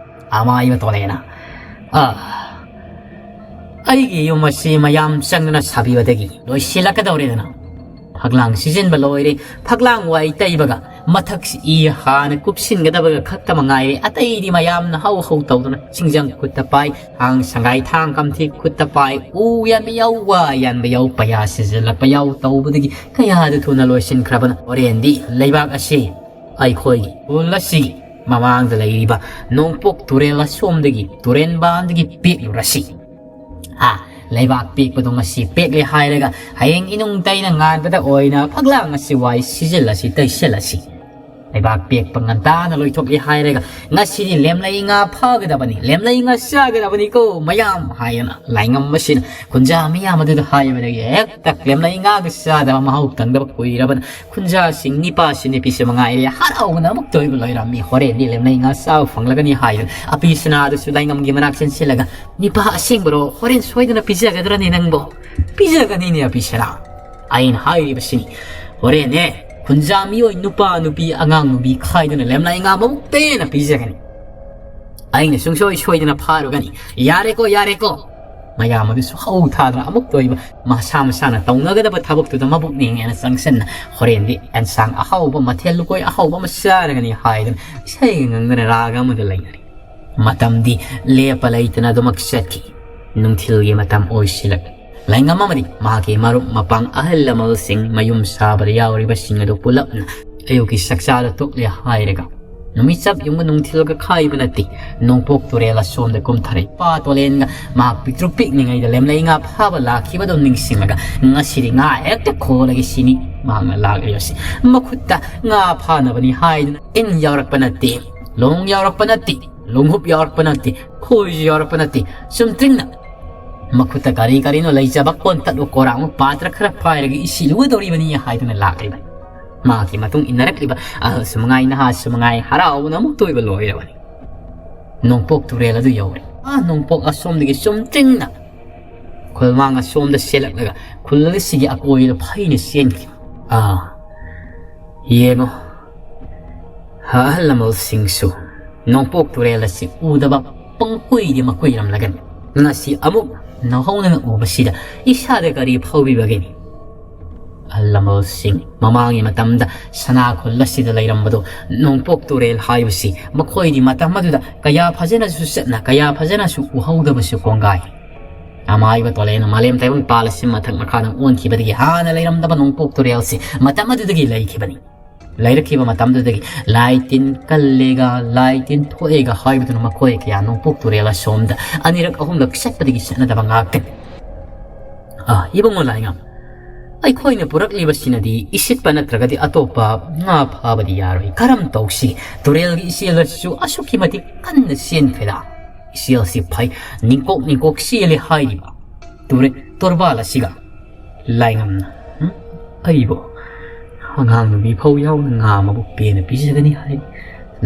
ꯑꯃꯥꯏꯕ ꯇꯣꯂꯦꯅ, "ꯑ, ꯑꯩꯒꯤ ꯌꯨꯝ ꯑꯁꯤ ꯃꯌꯥꯝ ꯆꯪꯗꯨꯅ ꯁꯥꯕꯤꯕꯗꯒꯤ ꯂꯣꯏꯁꯤꯜꯂꯛꯀꯗꯧꯔꯦꯗꯅ꯫ ꯐꯛꯂꯥꯡ ꯁꯤꯖꯤꯟꯕ ꯂꯣꯏꯔꯦ, ꯐꯛꯂꯥꯡ ꯋꯥꯏ ꯇꯩꯕꯒ ꯃꯊꯛꯁꯤ ꯏ ꯍꯥꯟꯅ ꯀꯨꯞꯁꯤꯟꯒꯗꯕꯒ ꯈꯛꯇ ꯃꯉꯥꯏꯔꯦ꯫ ꯑꯇꯩꯗꯤ ꯃꯌꯥꯝꯅ ꯍꯧ ꯍꯧ ꯇꯧꯗꯨꯅ ꯁꯤꯡꯖꯪ ꯈꯨꯠꯇ ꯄꯥꯏ, ꯊꯥꯡ ꯁꯪꯒꯥꯏ ꯊꯥꯡ ꯀꯝꯊꯤ ꯈꯨꯠꯇ ꯄꯥꯏ, ꯎ ꯌꯥꯟꯕ ꯌꯥꯎ, ꯋꯥ ꯌꯥꯟꯕ ꯌꯥꯎ, ꯄꯩꯌꯥ ꯁꯤꯖꯤꯜꯂꯛꯄ ꯌꯥꯎ ꯇꯧꯕꯗꯒꯤ ꯀꯌꯥꯗ ꯊꯨꯅ ꯂꯣꯏꯁꯤꯟꯈ꯭ꯔꯕꯅꯣ꯫ ꯍꯣꯔꯦꯟꯗꯤ ꯂꯩꯕꯥꯛ ꯑꯁꯤ ꯑꯩꯈꯣꯏꯒꯤ ꯈꯨꯜ ꯑꯁꯤꯒꯤ ꯃꯃꯥꯡꯗ ꯂꯩꯔꯤꯕ ꯅꯣꯡꯄꯣꯛ ꯇꯨꯔꯦꯜ ꯑꯁꯣꯝꯗꯒꯤ ꯇꯨꯔꯦꯟꯕꯥꯟꯗꯒꯤ ꯄꯦꯛꯂꯨꯔꯁꯤ꯫ ꯑꯥ, ꯂꯩꯕꯥꯛ ꯄꯦꯛꯄꯗꯣ ꯉꯁꯤ ꯄꯦꯛꯂꯦ ꯍꯥꯏꯔꯒ ꯍꯌꯦꯡ ꯏꯅꯨꯡ ꯇꯩꯅ ꯉꯥꯟꯕꯗ ꯑꯣꯏꯅ ꯐꯛꯂꯥꯡ ꯑꯁꯤ ꯋꯥꯏ ꯁꯤꯖꯤꯜꯂꯁꯤ, ꯇꯩꯁꯤꯜꯂꯁꯤ꯫ ꯂꯩꯕꯥꯛ ꯄꯦꯛꯄ ꯉꯟꯇꯥꯅ ꯂꯣꯏꯊꯣꯛꯂꯦ ꯍꯥꯏꯔꯒ ꯉꯁꯤꯗꯤ ꯂꯦꯝꯂꯩ ꯉꯥ ꯐꯥꯒꯗꯕꯅꯤ, ꯂꯦꯝꯂꯩ ꯉꯥ ꯆꯥꯒꯗꯕꯅꯤꯀꯣ ꯃꯌꯥꯝ ꯍꯥꯏꯗꯅ ꯂꯥꯏꯉꯝ ꯑꯁꯤꯅ ꯈꯨꯟꯖꯥ ꯃꯤꯌꯥꯝ ꯑꯗꯨꯗ ꯍꯥꯏꯕꯗꯒꯤ ꯍꯦꯛꯇ ꯂꯦꯝꯂꯩ ꯉꯥꯒ ꯆꯥꯗꯕ, ꯃꯍꯥꯎ ꯇꯪꯗꯕ ꯀꯨꯏꯔꯕꯅ ꯈꯨꯟꯖꯥꯁꯤꯡ, ꯅꯤꯄꯥꯁꯤ ꯅꯨꯄꯤꯁꯤ ꯃꯉꯥꯏꯔꯦ, ꯍꯔꯥꯎꯕꯅ ꯑꯃꯨꯛꯇ ꯑꯣꯏꯕ ꯂꯣꯏꯔꯝꯃꯤ꯫ ꯍꯣꯔꯦꯟꯗꯤ ꯂꯦꯝꯂꯩ ꯉꯥ ꯆꯥꯕ ꯐꯪꯂꯒꯅꯤ ꯍꯥꯏꯗꯅ ꯑꯄꯤ ꯁꯅꯥꯗꯨꯁꯨ ꯂꯥꯏꯉꯝꯒꯤ ꯃꯅꯥꯛ ꯆꯦꯟꯁꯤꯜꯂꯒ, "ꯅꯤꯄꯥ ꯑꯁꯦꯡꯕꯔꯣ? ꯍꯣꯔꯦꯟ ꯁꯣꯏꯗꯅ ꯄꯤꯖꯒꯗ꯭ꯔꯅꯦ ꯅꯪꯕꯣ?" "ꯄꯤꯖꯒꯅꯤꯅꯦ ꯑꯄꯤ ꯁꯅꯥ꯫ ꯑꯩꯅ ꯍꯥꯏꯔꯤꯕꯁꯤꯅꯤ, ꯍꯣꯔꯦꯟꯅꯦ ꯈꯨꯟꯖꯥ ꯃꯤꯑꯣꯏ ꯅꯨꯄꯥ ꯅꯨꯄꯤ ꯑꯉꯥꯡ ꯅꯨꯄꯤ ꯈꯥꯏꯗꯨꯅ ꯂꯦꯝꯂꯩ ꯉꯥ ꯃꯕꯨꯛ ꯄꯦꯟꯅ ꯄꯤꯖꯒꯅꯤ꯫ ꯑꯩꯅ ꯁꯨꯡꯁꯣꯏ ꯁꯣꯏꯗꯅ ꯐꯥꯔꯨꯒꯅꯤ꯫ ꯌꯥꯔꯦꯀꯣ, ꯌꯥꯔꯦꯀꯣ!" ꯃꯌꯥꯝ ꯑꯗꯨꯁꯨ ꯍꯧ ꯊꯥꯗꯅ ꯑꯃꯨꯛꯇ ꯑꯣꯏꯕ ꯃꯁꯥ ꯃꯁꯥꯅ ꯇꯧꯅꯒꯗꯕ ꯊꯕꯛꯇꯨꯗ ꯃꯕꯨꯛꯅꯤꯡꯉꯦꯅ ꯆꯪꯁꯤꯟꯅ ꯍꯣꯔꯦꯟꯗꯤ ꯑꯦꯟꯁꯥꯡ ꯑꯍꯥꯎꯕ, ꯃꯊꯦꯜ ꯂꯨꯀꯣꯏ ꯑꯍꯥꯎꯕ ꯑꯃ ꯆꯥꯔꯒꯅꯤ ꯍꯥꯏꯗꯨꯅ ꯏꯁꯩꯒ ꯉꯪꯗꯅ ꯔꯥꯒ ꯑꯃꯗ ꯂꯩꯅꯔꯤ꯫ ꯃꯇꯝꯗꯤ ꯂꯦꯞꯄ ꯂꯩꯇꯅ ꯑꯗꯨꯃꯛ ꯆꯠꯈꯤ꯫ ꯅꯨꯡꯊꯤꯜꯒꯤ ꯃꯇꯝ ꯑꯣꯏꯁꯤꯜꯂꯛꯂꯦ꯫ ꯂꯥꯏꯉꯝ ꯑꯃꯗꯤ ꯃꯍꯥꯛꯀꯤ ꯃꯔꯨꯞ ꯃꯄꯥꯡ, ꯑꯍꯜ ꯂꯃꯟꯁꯤꯡ, ꯃꯌꯨꯝ ꯁꯥꯕꯗ ꯌꯥꯎꯔꯤꯕꯁꯤꯡ ꯑꯗꯨ ꯄꯨꯂꯞꯅ ꯑꯌꯨꯛꯀꯤ ꯆꯥꯛꯆꯥꯗ ꯇꯣꯛꯂꯦ ꯍꯥꯏꯔꯒ ꯅꯨꯃꯤꯠ ꯆꯞ ꯌꯨꯡꯕ ꯅꯨꯡꯊꯤꯜꯒ ꯈꯥꯏꯕ ꯅꯠꯇꯦ꯫ ꯅꯣꯡꯄꯣꯛ ꯇꯨꯔꯦꯜ ꯑꯁꯣꯝꯗ ꯀꯨꯝꯊꯔꯛꯏ꯫ ꯏꯄꯥ ꯇꯣꯂꯦꯟꯒ ꯃꯍꯥꯛ ꯄꯤꯛꯇ꯭ꯔꯨ ꯄꯤꯛꯂꯤꯉꯩꯗ ꯂꯦꯝꯂꯩ ꯉꯥ ꯐꯥꯕ ꯂꯥꯛꯈꯤꯕꯗꯨ ꯅꯤꯡꯁꯤꯡꯂꯒ ꯉꯁꯤꯗꯤ ꯉꯥ ꯍꯦꯛꯇ ꯈꯣꯜꯂꯒꯦ ꯁꯤꯅꯤ ꯃꯍꯥꯛꯅ ꯂꯥꯛꯂꯤꯕꯁꯤ꯫ ꯃꯈꯨꯠꯇ ꯉꯥ ꯐꯥꯅꯕꯅꯤ ꯍꯥꯏꯗꯨꯅ ꯏꯟ ꯌꯥꯎꯔꯛꯄ ꯅꯠꯇꯦ, ꯂꯣꯡ ꯌꯥꯎꯔꯛꯄ ꯅꯠꯇꯦ, ꯂꯣꯡꯍꯨꯞ ꯌꯥꯎꯔꯛꯄ ꯅꯠꯇꯦ, ꯈꯣꯏꯁꯨ ꯌꯥꯎꯔꯛꯄ ꯅꯠꯇꯦ꯫ ꯆꯨꯝꯇ꯭ꯔꯤꯡꯅ ꯃꯈꯨꯠꯇ ꯀꯔꯤ ꯀꯔꯤꯅꯣ ꯂꯩꯖꯕ ꯀꯣꯟꯇꯠꯂꯨ ꯀꯣꯔꯥꯡ ꯄꯥꯇ꯭ꯔ ꯈꯔ ꯄꯥꯏꯔꯒ ꯏꯁꯤꯜꯂꯨꯒꯗꯧꯔꯤꯕꯅꯤ ꯍꯥꯏꯗꯨꯅ ꯂꯥꯛꯂꯤꯕꯅꯤ꯫ ꯃꯍꯥꯛꯀꯤ ꯃꯇꯨꯡ ꯏꯟꯅꯔꯛꯂꯤꯕ ꯑꯍꯜꯁꯨ ꯃꯉꯥꯏ, ꯅꯍꯥꯁꯨ ꯃꯉꯥꯏ, ꯍꯔꯥꯎꯕꯅ ꯑꯃꯨꯛꯇ ꯑꯣꯏꯕ ꯂꯣꯏꯔꯕꯅꯤ꯫ ꯅꯣꯡꯄꯣꯛ ꯇꯨꯔꯦꯜ ꯑꯗꯨ ꯌꯧꯔꯦ꯫ ꯑꯥ ꯅꯣꯡꯄꯣꯛ ꯑꯁꯣꯝꯗꯒꯤ ꯆꯨꯝꯇ꯭ꯔꯤꯡꯅ ꯈꯨꯜꯃꯥꯡ ꯑꯁꯣꯝꯗ ꯆꯦꯜꯂꯛꯂꯒ ꯈꯨꯜ ꯑꯁꯤꯒꯤ ꯑꯀꯣꯏꯕꯗ ꯐꯩꯅ ꯆꯦꯟꯈꯤ꯫ ꯑꯥ, ꯌꯦꯡꯉꯣ, ꯑꯍꯜ ꯂꯃꯟꯁꯤꯡꯁꯨ ꯅꯣꯡꯄꯣꯛ ꯇꯨꯔꯦꯜ ꯑꯁꯤ ꯎꯗꯕ ꯄꯪꯀꯨꯏꯗꯤ ꯃꯀꯨꯏꯔꯝꯂꯒꯅꯤ꯫ ꯉꯁꯤ ꯑꯃꯨꯛ ꯅꯧꯍꯧꯅꯅ ꯎꯕꯁꯤꯗ ꯏꯁꯥꯗ ꯀꯔꯤ ꯐꯥꯎꯕꯤꯕꯒꯦ? ꯑꯍꯜ ꯂꯃꯟꯁꯤꯡ ꯃꯃꯥꯡꯒꯤ ꯃꯇꯝꯗ ꯁꯅꯥ ꯈꯨꯜ ꯑꯁꯤꯗ ꯂꯩꯔꯝꯕꯗꯣ ꯅꯣꯡꯄꯣꯛ ꯇꯨꯔꯦꯜ ꯍꯥꯏꯕꯁꯤ ꯃꯈꯣꯏꯗꯤ ꯃꯇꯝ ꯑꯗꯨꯗ ꯀꯌꯥ ꯐꯖꯅꯁꯨ ꯆꯠꯅ ꯀꯌꯥ ꯐꯖꯅꯁꯨ ꯎꯍꯧꯗꯕꯁꯨ ꯀꯣꯡꯒꯥꯏ꯫ ꯑꯃꯥꯏꯕ ꯇꯣꯂꯦꯅ ꯃꯥꯂꯦꯝ ꯇꯥꯏꯕꯪ ꯄꯥꯜ ꯑꯁꯤ ꯃꯊꯛ ꯃꯈꯥꯗ ꯑꯣꯟꯈꯤꯕꯗꯒꯤ ꯍꯥꯟꯅ ꯂꯩꯔꯝꯗꯕ ꯅꯣꯡꯄꯣꯛ ꯇꯨꯔꯦꯜꯁꯤ ꯃꯇꯝ ꯑꯗꯨꯗꯒꯤ ꯂꯩꯈꯤꯕꯅꯤ꯫ ꯂꯩꯔꯛꯈꯤꯕ ꯃꯇꯝꯗꯨꯗꯒꯤ ꯂꯥꯏ ꯇꯤꯟ ꯀꯜꯂꯦꯒ ꯂꯥꯏ ꯇꯤꯟ ꯊꯣꯛꯑꯦꯒ ꯍꯥꯏꯕꯗꯨꯅ ꯃꯈꯣꯏ ꯀꯌꯥ ꯅꯣꯡꯄꯣꯛ ꯇꯨꯔꯦꯜ ꯑꯁꯣꯝꯗ ꯑꯅꯤꯔꯛ ꯑꯍꯨꯝꯂꯛ ꯆꯠꯄꯗꯒꯤ ꯆꯠꯅꯗꯕ ꯉꯥꯛꯇꯅꯤ꯫ ꯑꯥ, ꯏꯕꯨꯡꯉꯣ ꯂꯥꯏꯉꯝ, ꯑꯩꯈꯣꯏꯅ ꯄꯨꯔꯛꯂꯤꯕꯁꯤꯅꯗꯤ ꯏꯁꯤꯠꯄ ꯅꯠꯇ꯭ꯔꯒꯗꯤ ꯑꯇꯣꯞꯄ ꯉꯥ ꯐꯥꯕꯗꯤ ꯌꯥꯔꯣꯏ꯫ ꯀꯔꯝ ꯇꯧꯁꯤ? ꯇꯨꯔꯦꯜꯒꯤ ꯏꯆꯦꯜ ꯑꯁꯤꯁꯨ ꯑꯁꯨꯛꯀꯤ ꯃꯇꯤꯛ ꯀꯟꯅ ꯆꯦꯟꯈ꯭ꯔꯦꯗ꯫ ꯏꯆꯦꯜꯁꯤ ꯐꯩ, ꯅꯤꯡꯀꯣꯛ ꯅꯤꯡꯀꯣꯛ ꯆꯦꯜꯂꯤ ꯍꯥꯏꯔꯤꯕ ꯇꯨꯔꯦ-, ꯇꯣꯔꯕꯥꯜ ꯑꯁꯤꯒ꯫ ꯂꯥꯏꯉꯝꯅ, "ꯍꯨꯝ? ꯑꯩꯕꯨ? ꯑꯉꯥꯡ ꯅꯨꯄꯤ ꯐꯥꯎ ꯌꯥꯎꯅ ꯉꯥ ꯑꯃꯕꯨ ꯄꯦꯟꯅ ꯄꯤꯖꯒꯅꯤ ꯍꯥꯏ꯫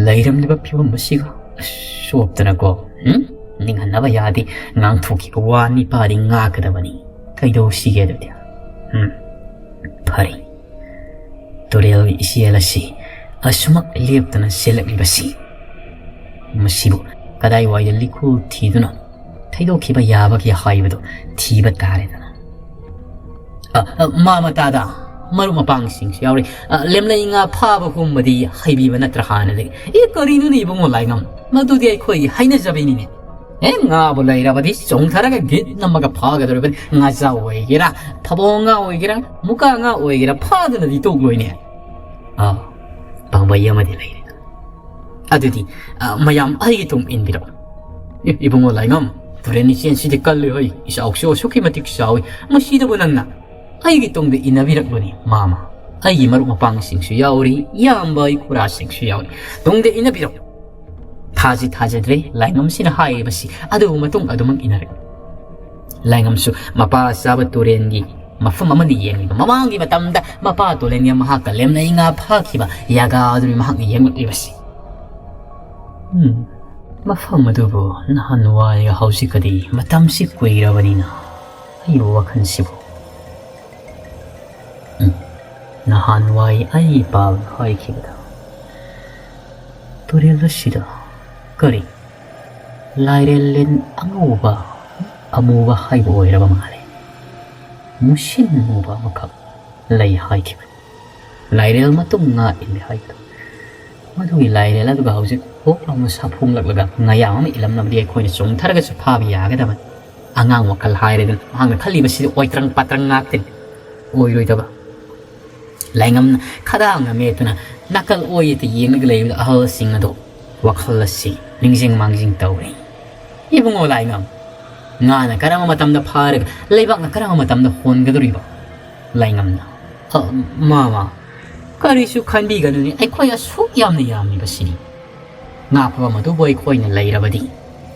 ꯂꯩꯔꯝꯂꯤꯕ ꯐꯤꯕꯝ ꯑꯁꯤꯒ꯫ ꯑꯁ, ꯆꯣꯞꯇꯅꯀꯣ꯫ ꯍꯨꯝ? ꯅꯤꯡꯍꯟꯅꯕ ꯌꯥꯗꯦ꯫ ꯉꯥꯡꯊꯣꯛꯈꯤꯕ ꯋꯥ ꯅꯤꯄꯥꯗꯤ ꯉꯥꯛꯀꯗꯕꯅꯤ꯫ ꯀꯩꯗꯧꯁꯤꯒꯦ ꯑꯗꯨꯗꯤ? ꯍꯨꯝ? ꯐꯔꯦ꯫ ꯇꯨꯔꯦꯜꯒꯤ ꯏꯆꯦꯜ ꯑꯁꯤ ꯑꯁꯨꯃꯛ ꯂꯦꯞꯇꯅ ꯆꯦꯜꯂꯛꯂꯤꯕꯁꯤ, ꯃꯁꯤꯕꯨ ꯀꯗꯥꯏꯋꯥꯏꯗ ꯂꯤꯈꯨ ꯊꯤꯗꯨꯅ ꯊꯩꯗꯣꯛꯈꯤꯕ ꯌꯥꯕꯒꯦ ꯍꯥꯏꯕꯗꯨ ꯊꯤꯕ ꯇꯥꯔꯦꯗꯅ꯫ ꯑ, ꯑ, ꯃꯥ ꯃꯇꯥꯗ ꯃꯔꯨꯞ ꯃꯄꯥꯡꯁꯤꯡꯁꯨ ꯌꯥꯎꯔꯤ꯫ ꯑ, ꯂꯦꯝꯂꯩ ꯉꯥ ꯐꯥꯕꯒꯨꯝꯕꯗꯤ ꯍꯩꯕꯤꯕ ꯅꯠꯇ꯭ꯔꯥ ꯍꯥꯟꯅꯗꯒꯤ?" "ꯑꯦ, ꯀꯔꯤꯅꯣꯅꯦ ꯏꯕꯨꯡꯉꯣ ꯂꯥꯏꯉꯝ? ꯃꯗꯨꯗꯤ ꯑꯩꯈꯣꯏꯒꯤ ꯍꯩꯅꯖꯕꯤꯅꯤꯅꯦ꯫ ꯑꯦ, ꯉꯥꯕꯨ ꯂꯩꯔꯕꯗꯤ ꯆꯣꯡꯊꯔꯒ ꯒꯤꯠ ꯅꯝꯃꯒ ꯐꯥꯒꯗꯧꯔꯤꯕꯅꯤ꯫ ꯉꯥꯖꯥꯎ ꯑꯣꯏꯒꯦꯔꯥ, ꯊꯕꯣꯡ ꯉꯥ ꯑꯣꯏꯒꯦꯔꯥ, ꯃꯨꯀꯥ ꯉꯥ ꯑꯣꯏꯒꯦꯔꯥ, ꯐꯥꯗꯅꯗꯤ ꯇꯣꯛꯂꯣꯏꯅꯦ꯫ ꯑꯥ, ꯄꯥꯝꯕꯩ ꯑꯃꯗꯤ ꯂꯩꯔꯦ꯫ ꯑꯗꯨꯗꯤ, ꯑ, ꯃꯌꯥꯝ ꯑꯩꯒꯤ ꯇꯨꯡ ꯏꯟꯕꯤꯔꯛꯎ꯫" "ꯏ-, ꯏꯕꯨꯡꯉꯣ ꯂꯥꯏꯉꯝ, ꯇꯨꯔꯦꯟ ꯏꯆꯦꯜꯁꯤꯗꯤ ꯀꯜꯂꯤ ꯍꯣꯏ, ꯏꯆꯥꯎꯁꯨ ꯑꯁꯨꯛꯀꯤ ꯃꯇꯤꯛ ꯆꯥꯎꯏ, ꯃꯁꯤꯗꯕꯨ ꯅꯪꯅ ꯑꯩꯒꯤ ꯇꯨꯡꯗ ꯏꯟꯅꯕꯤꯔꯛꯂꯨꯅꯦ ꯃꯥꯃ꯫ ꯑꯩꯒꯤ ꯃꯔꯨꯞ ꯃꯄꯥꯡꯁꯤꯡꯁꯨ ꯌꯥꯎꯔꯤ, ꯏꯌꯥꯝꯕ ꯏꯈꯨꯔꯥꯁꯤꯡꯁꯨ ꯌꯥꯎꯔꯤ꯫ ꯇꯨꯡꯗ ꯏꯟꯅꯕꯤꯔꯛꯎ꯫" ꯊꯥꯖꯤ ꯊꯥꯖꯗ꯭ꯔꯦ ꯂꯥꯏꯉꯝꯁꯤꯅ ꯍꯥꯏꯔꯤꯕꯁꯤ꯫ ꯑꯗꯨꯕꯨ ꯃꯇꯨꯡ ꯑꯗꯨꯃꯛ ꯏꯟꯅꯔꯛꯏ꯫ ꯂꯥꯏꯉꯝꯁꯨ ꯃꯄꯥ ꯆꯥꯕ ꯇꯨꯔꯦꯟꯒꯤ ꯃꯐꯝ ꯑꯃꯗ ꯌꯦꯡꯂꯤꯕ꯫ ꯃꯃꯥꯡꯒꯤ ꯃꯇꯝꯗ ꯃꯄꯥ ꯇꯨꯔꯦꯟꯒ ꯃꯍꯥꯛꯀ ꯂꯦꯝꯅꯩ ꯉꯥ ꯐꯥꯈꯤꯕ ꯌꯥꯒꯥ ꯑꯗꯨꯅꯤ ꯃꯍꯥꯛꯅ ꯌꯦꯡꯂꯛꯂꯤꯕꯁꯤ꯫ ꯎꯝ, ꯃꯐꯝ ꯑꯗꯨꯕꯨ ꯅꯍꯥꯟꯋꯥꯏꯒ ꯍꯧꯖꯤꯛꯀꯗꯤ ꯃꯇꯝꯁꯤ ꯀꯨꯏꯔꯕꯅꯤꯅ ꯑꯩꯕꯨ ꯋꯥꯈꯜꯁꯤꯕꯨ, ꯎꯝ, ꯅꯍꯥꯟꯋꯥꯏ ꯑꯩ ꯄꯥꯜ ꯍꯥꯏꯈꯤꯕꯗ ꯇꯨꯔꯦꯜ ꯑꯁꯤꯗ ꯀꯔꯤ ꯂꯥꯏꯔꯦꯜ ꯂꯤꯟ ꯑꯉꯧꯕ ꯑꯃꯨꯕ ꯍꯥꯏꯕ ꯑꯣꯏꯔꯕ ꯃꯥꯜꯂꯦ꯫ ꯃꯨꯁꯤꯟ ꯃꯨꯕ ꯑꯃꯈꯛ ꯂꯩ ꯍꯥꯏꯈꯤꯕꯅꯤ꯫ ꯂꯥꯏꯔꯦꯜ ꯃꯇꯨꯡ ꯉꯥ ꯏꯜꯂꯦ ꯍꯥꯏꯕꯗꯣ꯫ ꯃꯗꯨꯒꯤ ꯂꯥꯏꯔꯦꯜ ꯑꯗꯨꯒ ꯍꯧꯖꯤꯛ ꯍꯣꯛ ꯂꯥꯎꯅ ꯁꯥꯐꯣꯡꯂꯛꯂꯒ ꯉꯌꯥꯝ ꯑꯃ ꯏꯜꯂꯝꯂꯕꯗꯤ ꯑꯩꯈꯣꯏꯅ ꯆꯣꯡꯊꯔꯒꯁꯨ ꯐꯥꯕ ꯌꯥꯒꯗꯕꯅꯤ꯫ ꯑꯉꯥꯡ ꯋꯥꯈꯜ ꯍꯥꯏꯔꯦꯗꯅ, ꯃꯍꯥꯛꯅ ꯈꯜꯂꯤꯕꯁꯤꯗꯤ ꯑꯣꯏꯇ꯭ꯔꯪ ꯄꯥꯇ꯭ꯔꯪ ꯉꯥꯛꯇꯅꯤ꯫ ꯑꯣꯏꯔꯣꯏꯗꯕ꯫ ꯂꯥꯏꯉꯝꯅ ꯈꯗꯥꯡꯅ ꯃꯦꯠꯇꯨꯅ ꯅꯥꯀꯜ ꯑꯣꯏ ꯌꯦꯠꯇ ꯌꯦꯡꯂꯒ ꯂꯩꯕꯗ ꯑꯍꯜꯁꯤꯡ ꯑꯗꯨ ꯋꯥꯈꯜ ꯑꯁꯤ ꯅꯤꯡꯁꯤꯡ ꯃꯥꯡꯖꯤꯡ ꯇꯧꯔꯤ꯫ "ꯏꯕꯨꯡꯉꯣ ꯂꯥꯏꯉꯝ, ꯉꯥꯅ ꯀꯔꯝꯕ ꯃꯇꯝꯗ ꯐꯥꯔꯒ ꯂꯩꯕꯥꯛꯅ ꯀꯔꯝꯕ ꯃꯇꯝꯗ ꯍꯣꯟꯒꯗꯧꯔꯤꯕ?" ꯂꯥꯏꯉꯝꯅ, "ꯑ, ꯃꯥꯃ, ꯀꯔꯤꯁꯨ ꯈꯟꯕꯤꯒꯅꯨꯅꯦ, ꯑꯩꯈꯣꯏ ꯑꯁꯨꯛ ꯌꯥꯝꯅ ꯌꯥꯝꯂꯤꯕꯁꯤꯅꯤ꯫ ꯉꯥ ꯐꯥꯐꯝ ꯑꯗꯨꯕꯨ ꯑꯩꯈꯣꯏꯅ ꯂꯩꯔꯕꯗꯤ,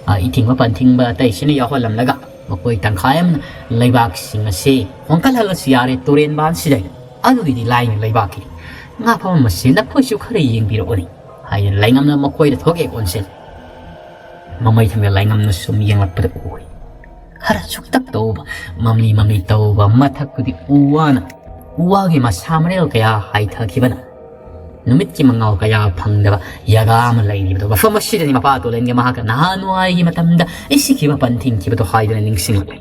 ꯑ, ꯏꯊꯤꯡꯕ ꯄꯟꯊꯤꯡꯕ ꯑꯇꯩꯁꯤꯅ ꯌꯥꯎꯍꯜꯂꯝꯂꯒ ꯃꯈꯣꯏ ꯇꯪꯈꯥꯏ ꯑꯃꯅ ꯂꯩꯕꯥꯛꯁꯤꯡ ꯑꯁꯤ ꯍꯣꯟꯀꯠꯍꯜꯂꯁꯨ ꯌꯥꯔꯦ ꯇꯨꯔꯦꯟꯕꯥꯟꯁꯤꯗꯒꯤ꯫ ꯑꯗꯨꯒꯤꯗꯤ ꯂꯥꯏꯅ ꯂꯩꯕꯥꯛꯀꯤꯅꯤ꯫ ꯉꯥ ꯐꯥꯐꯝ ꯑꯁꯤ ꯅꯈꯣꯏꯁꯨ ꯈꯔ ꯌꯦꯡꯕꯤꯔꯛꯑꯣꯅꯦ," ꯍꯥꯏꯗꯨꯅ ꯂꯥꯏꯉꯝꯅ ꯃꯈꯣꯏꯗ ꯊꯣꯛꯑꯦ ꯑꯣꯟꯁꯤꯜꯂꯤ꯫ ꯃꯃꯩ ꯊꯪꯗ ꯂꯥꯏꯉꯝꯅ ꯁꯨꯝ ꯌꯦꯡꯂꯛꯄꯗ ꯎꯏ꯫ ꯈꯔ ꯁꯨꯛꯇꯛ ꯇꯧꯕ, ꯃꯝꯂꯤ ꯃꯝꯂꯤ ꯇꯧꯕ, ꯃꯊꯛꯇꯨꯗꯤ ꯎ ꯋꯥꯅ, ꯎ ꯋꯥꯒꯤ ꯃꯁꯥ ꯃꯔꯦꯜ ꯀꯌꯥ ꯍꯥꯏꯊꯈꯤꯕꯅ ꯅꯨꯃꯤꯠꯀꯤ ꯃꯉꯥꯜ ꯀꯌꯥ ꯐꯪꯗꯕ ꯌꯥꯒꯥ ꯑꯃ ꯂꯩꯔꯤꯕꯗꯣ꯫ ꯃꯐꯝ ꯑꯁꯤꯗꯅꯤ ꯃꯄꯥ ꯇꯣꯂꯦꯟꯒ ꯃꯍꯥꯛꯀ ꯅꯍꯥꯟꯋꯥꯏꯒꯤ ꯃꯇꯝꯗ ꯏꯁꯤꯈꯤꯕ ꯄꯟ ꯊꯤꯡꯈꯤꯕꯗꯣ ꯍꯥꯏꯗꯨꯅ ꯅꯤꯡꯁꯤꯡꯂꯛꯂꯦ꯫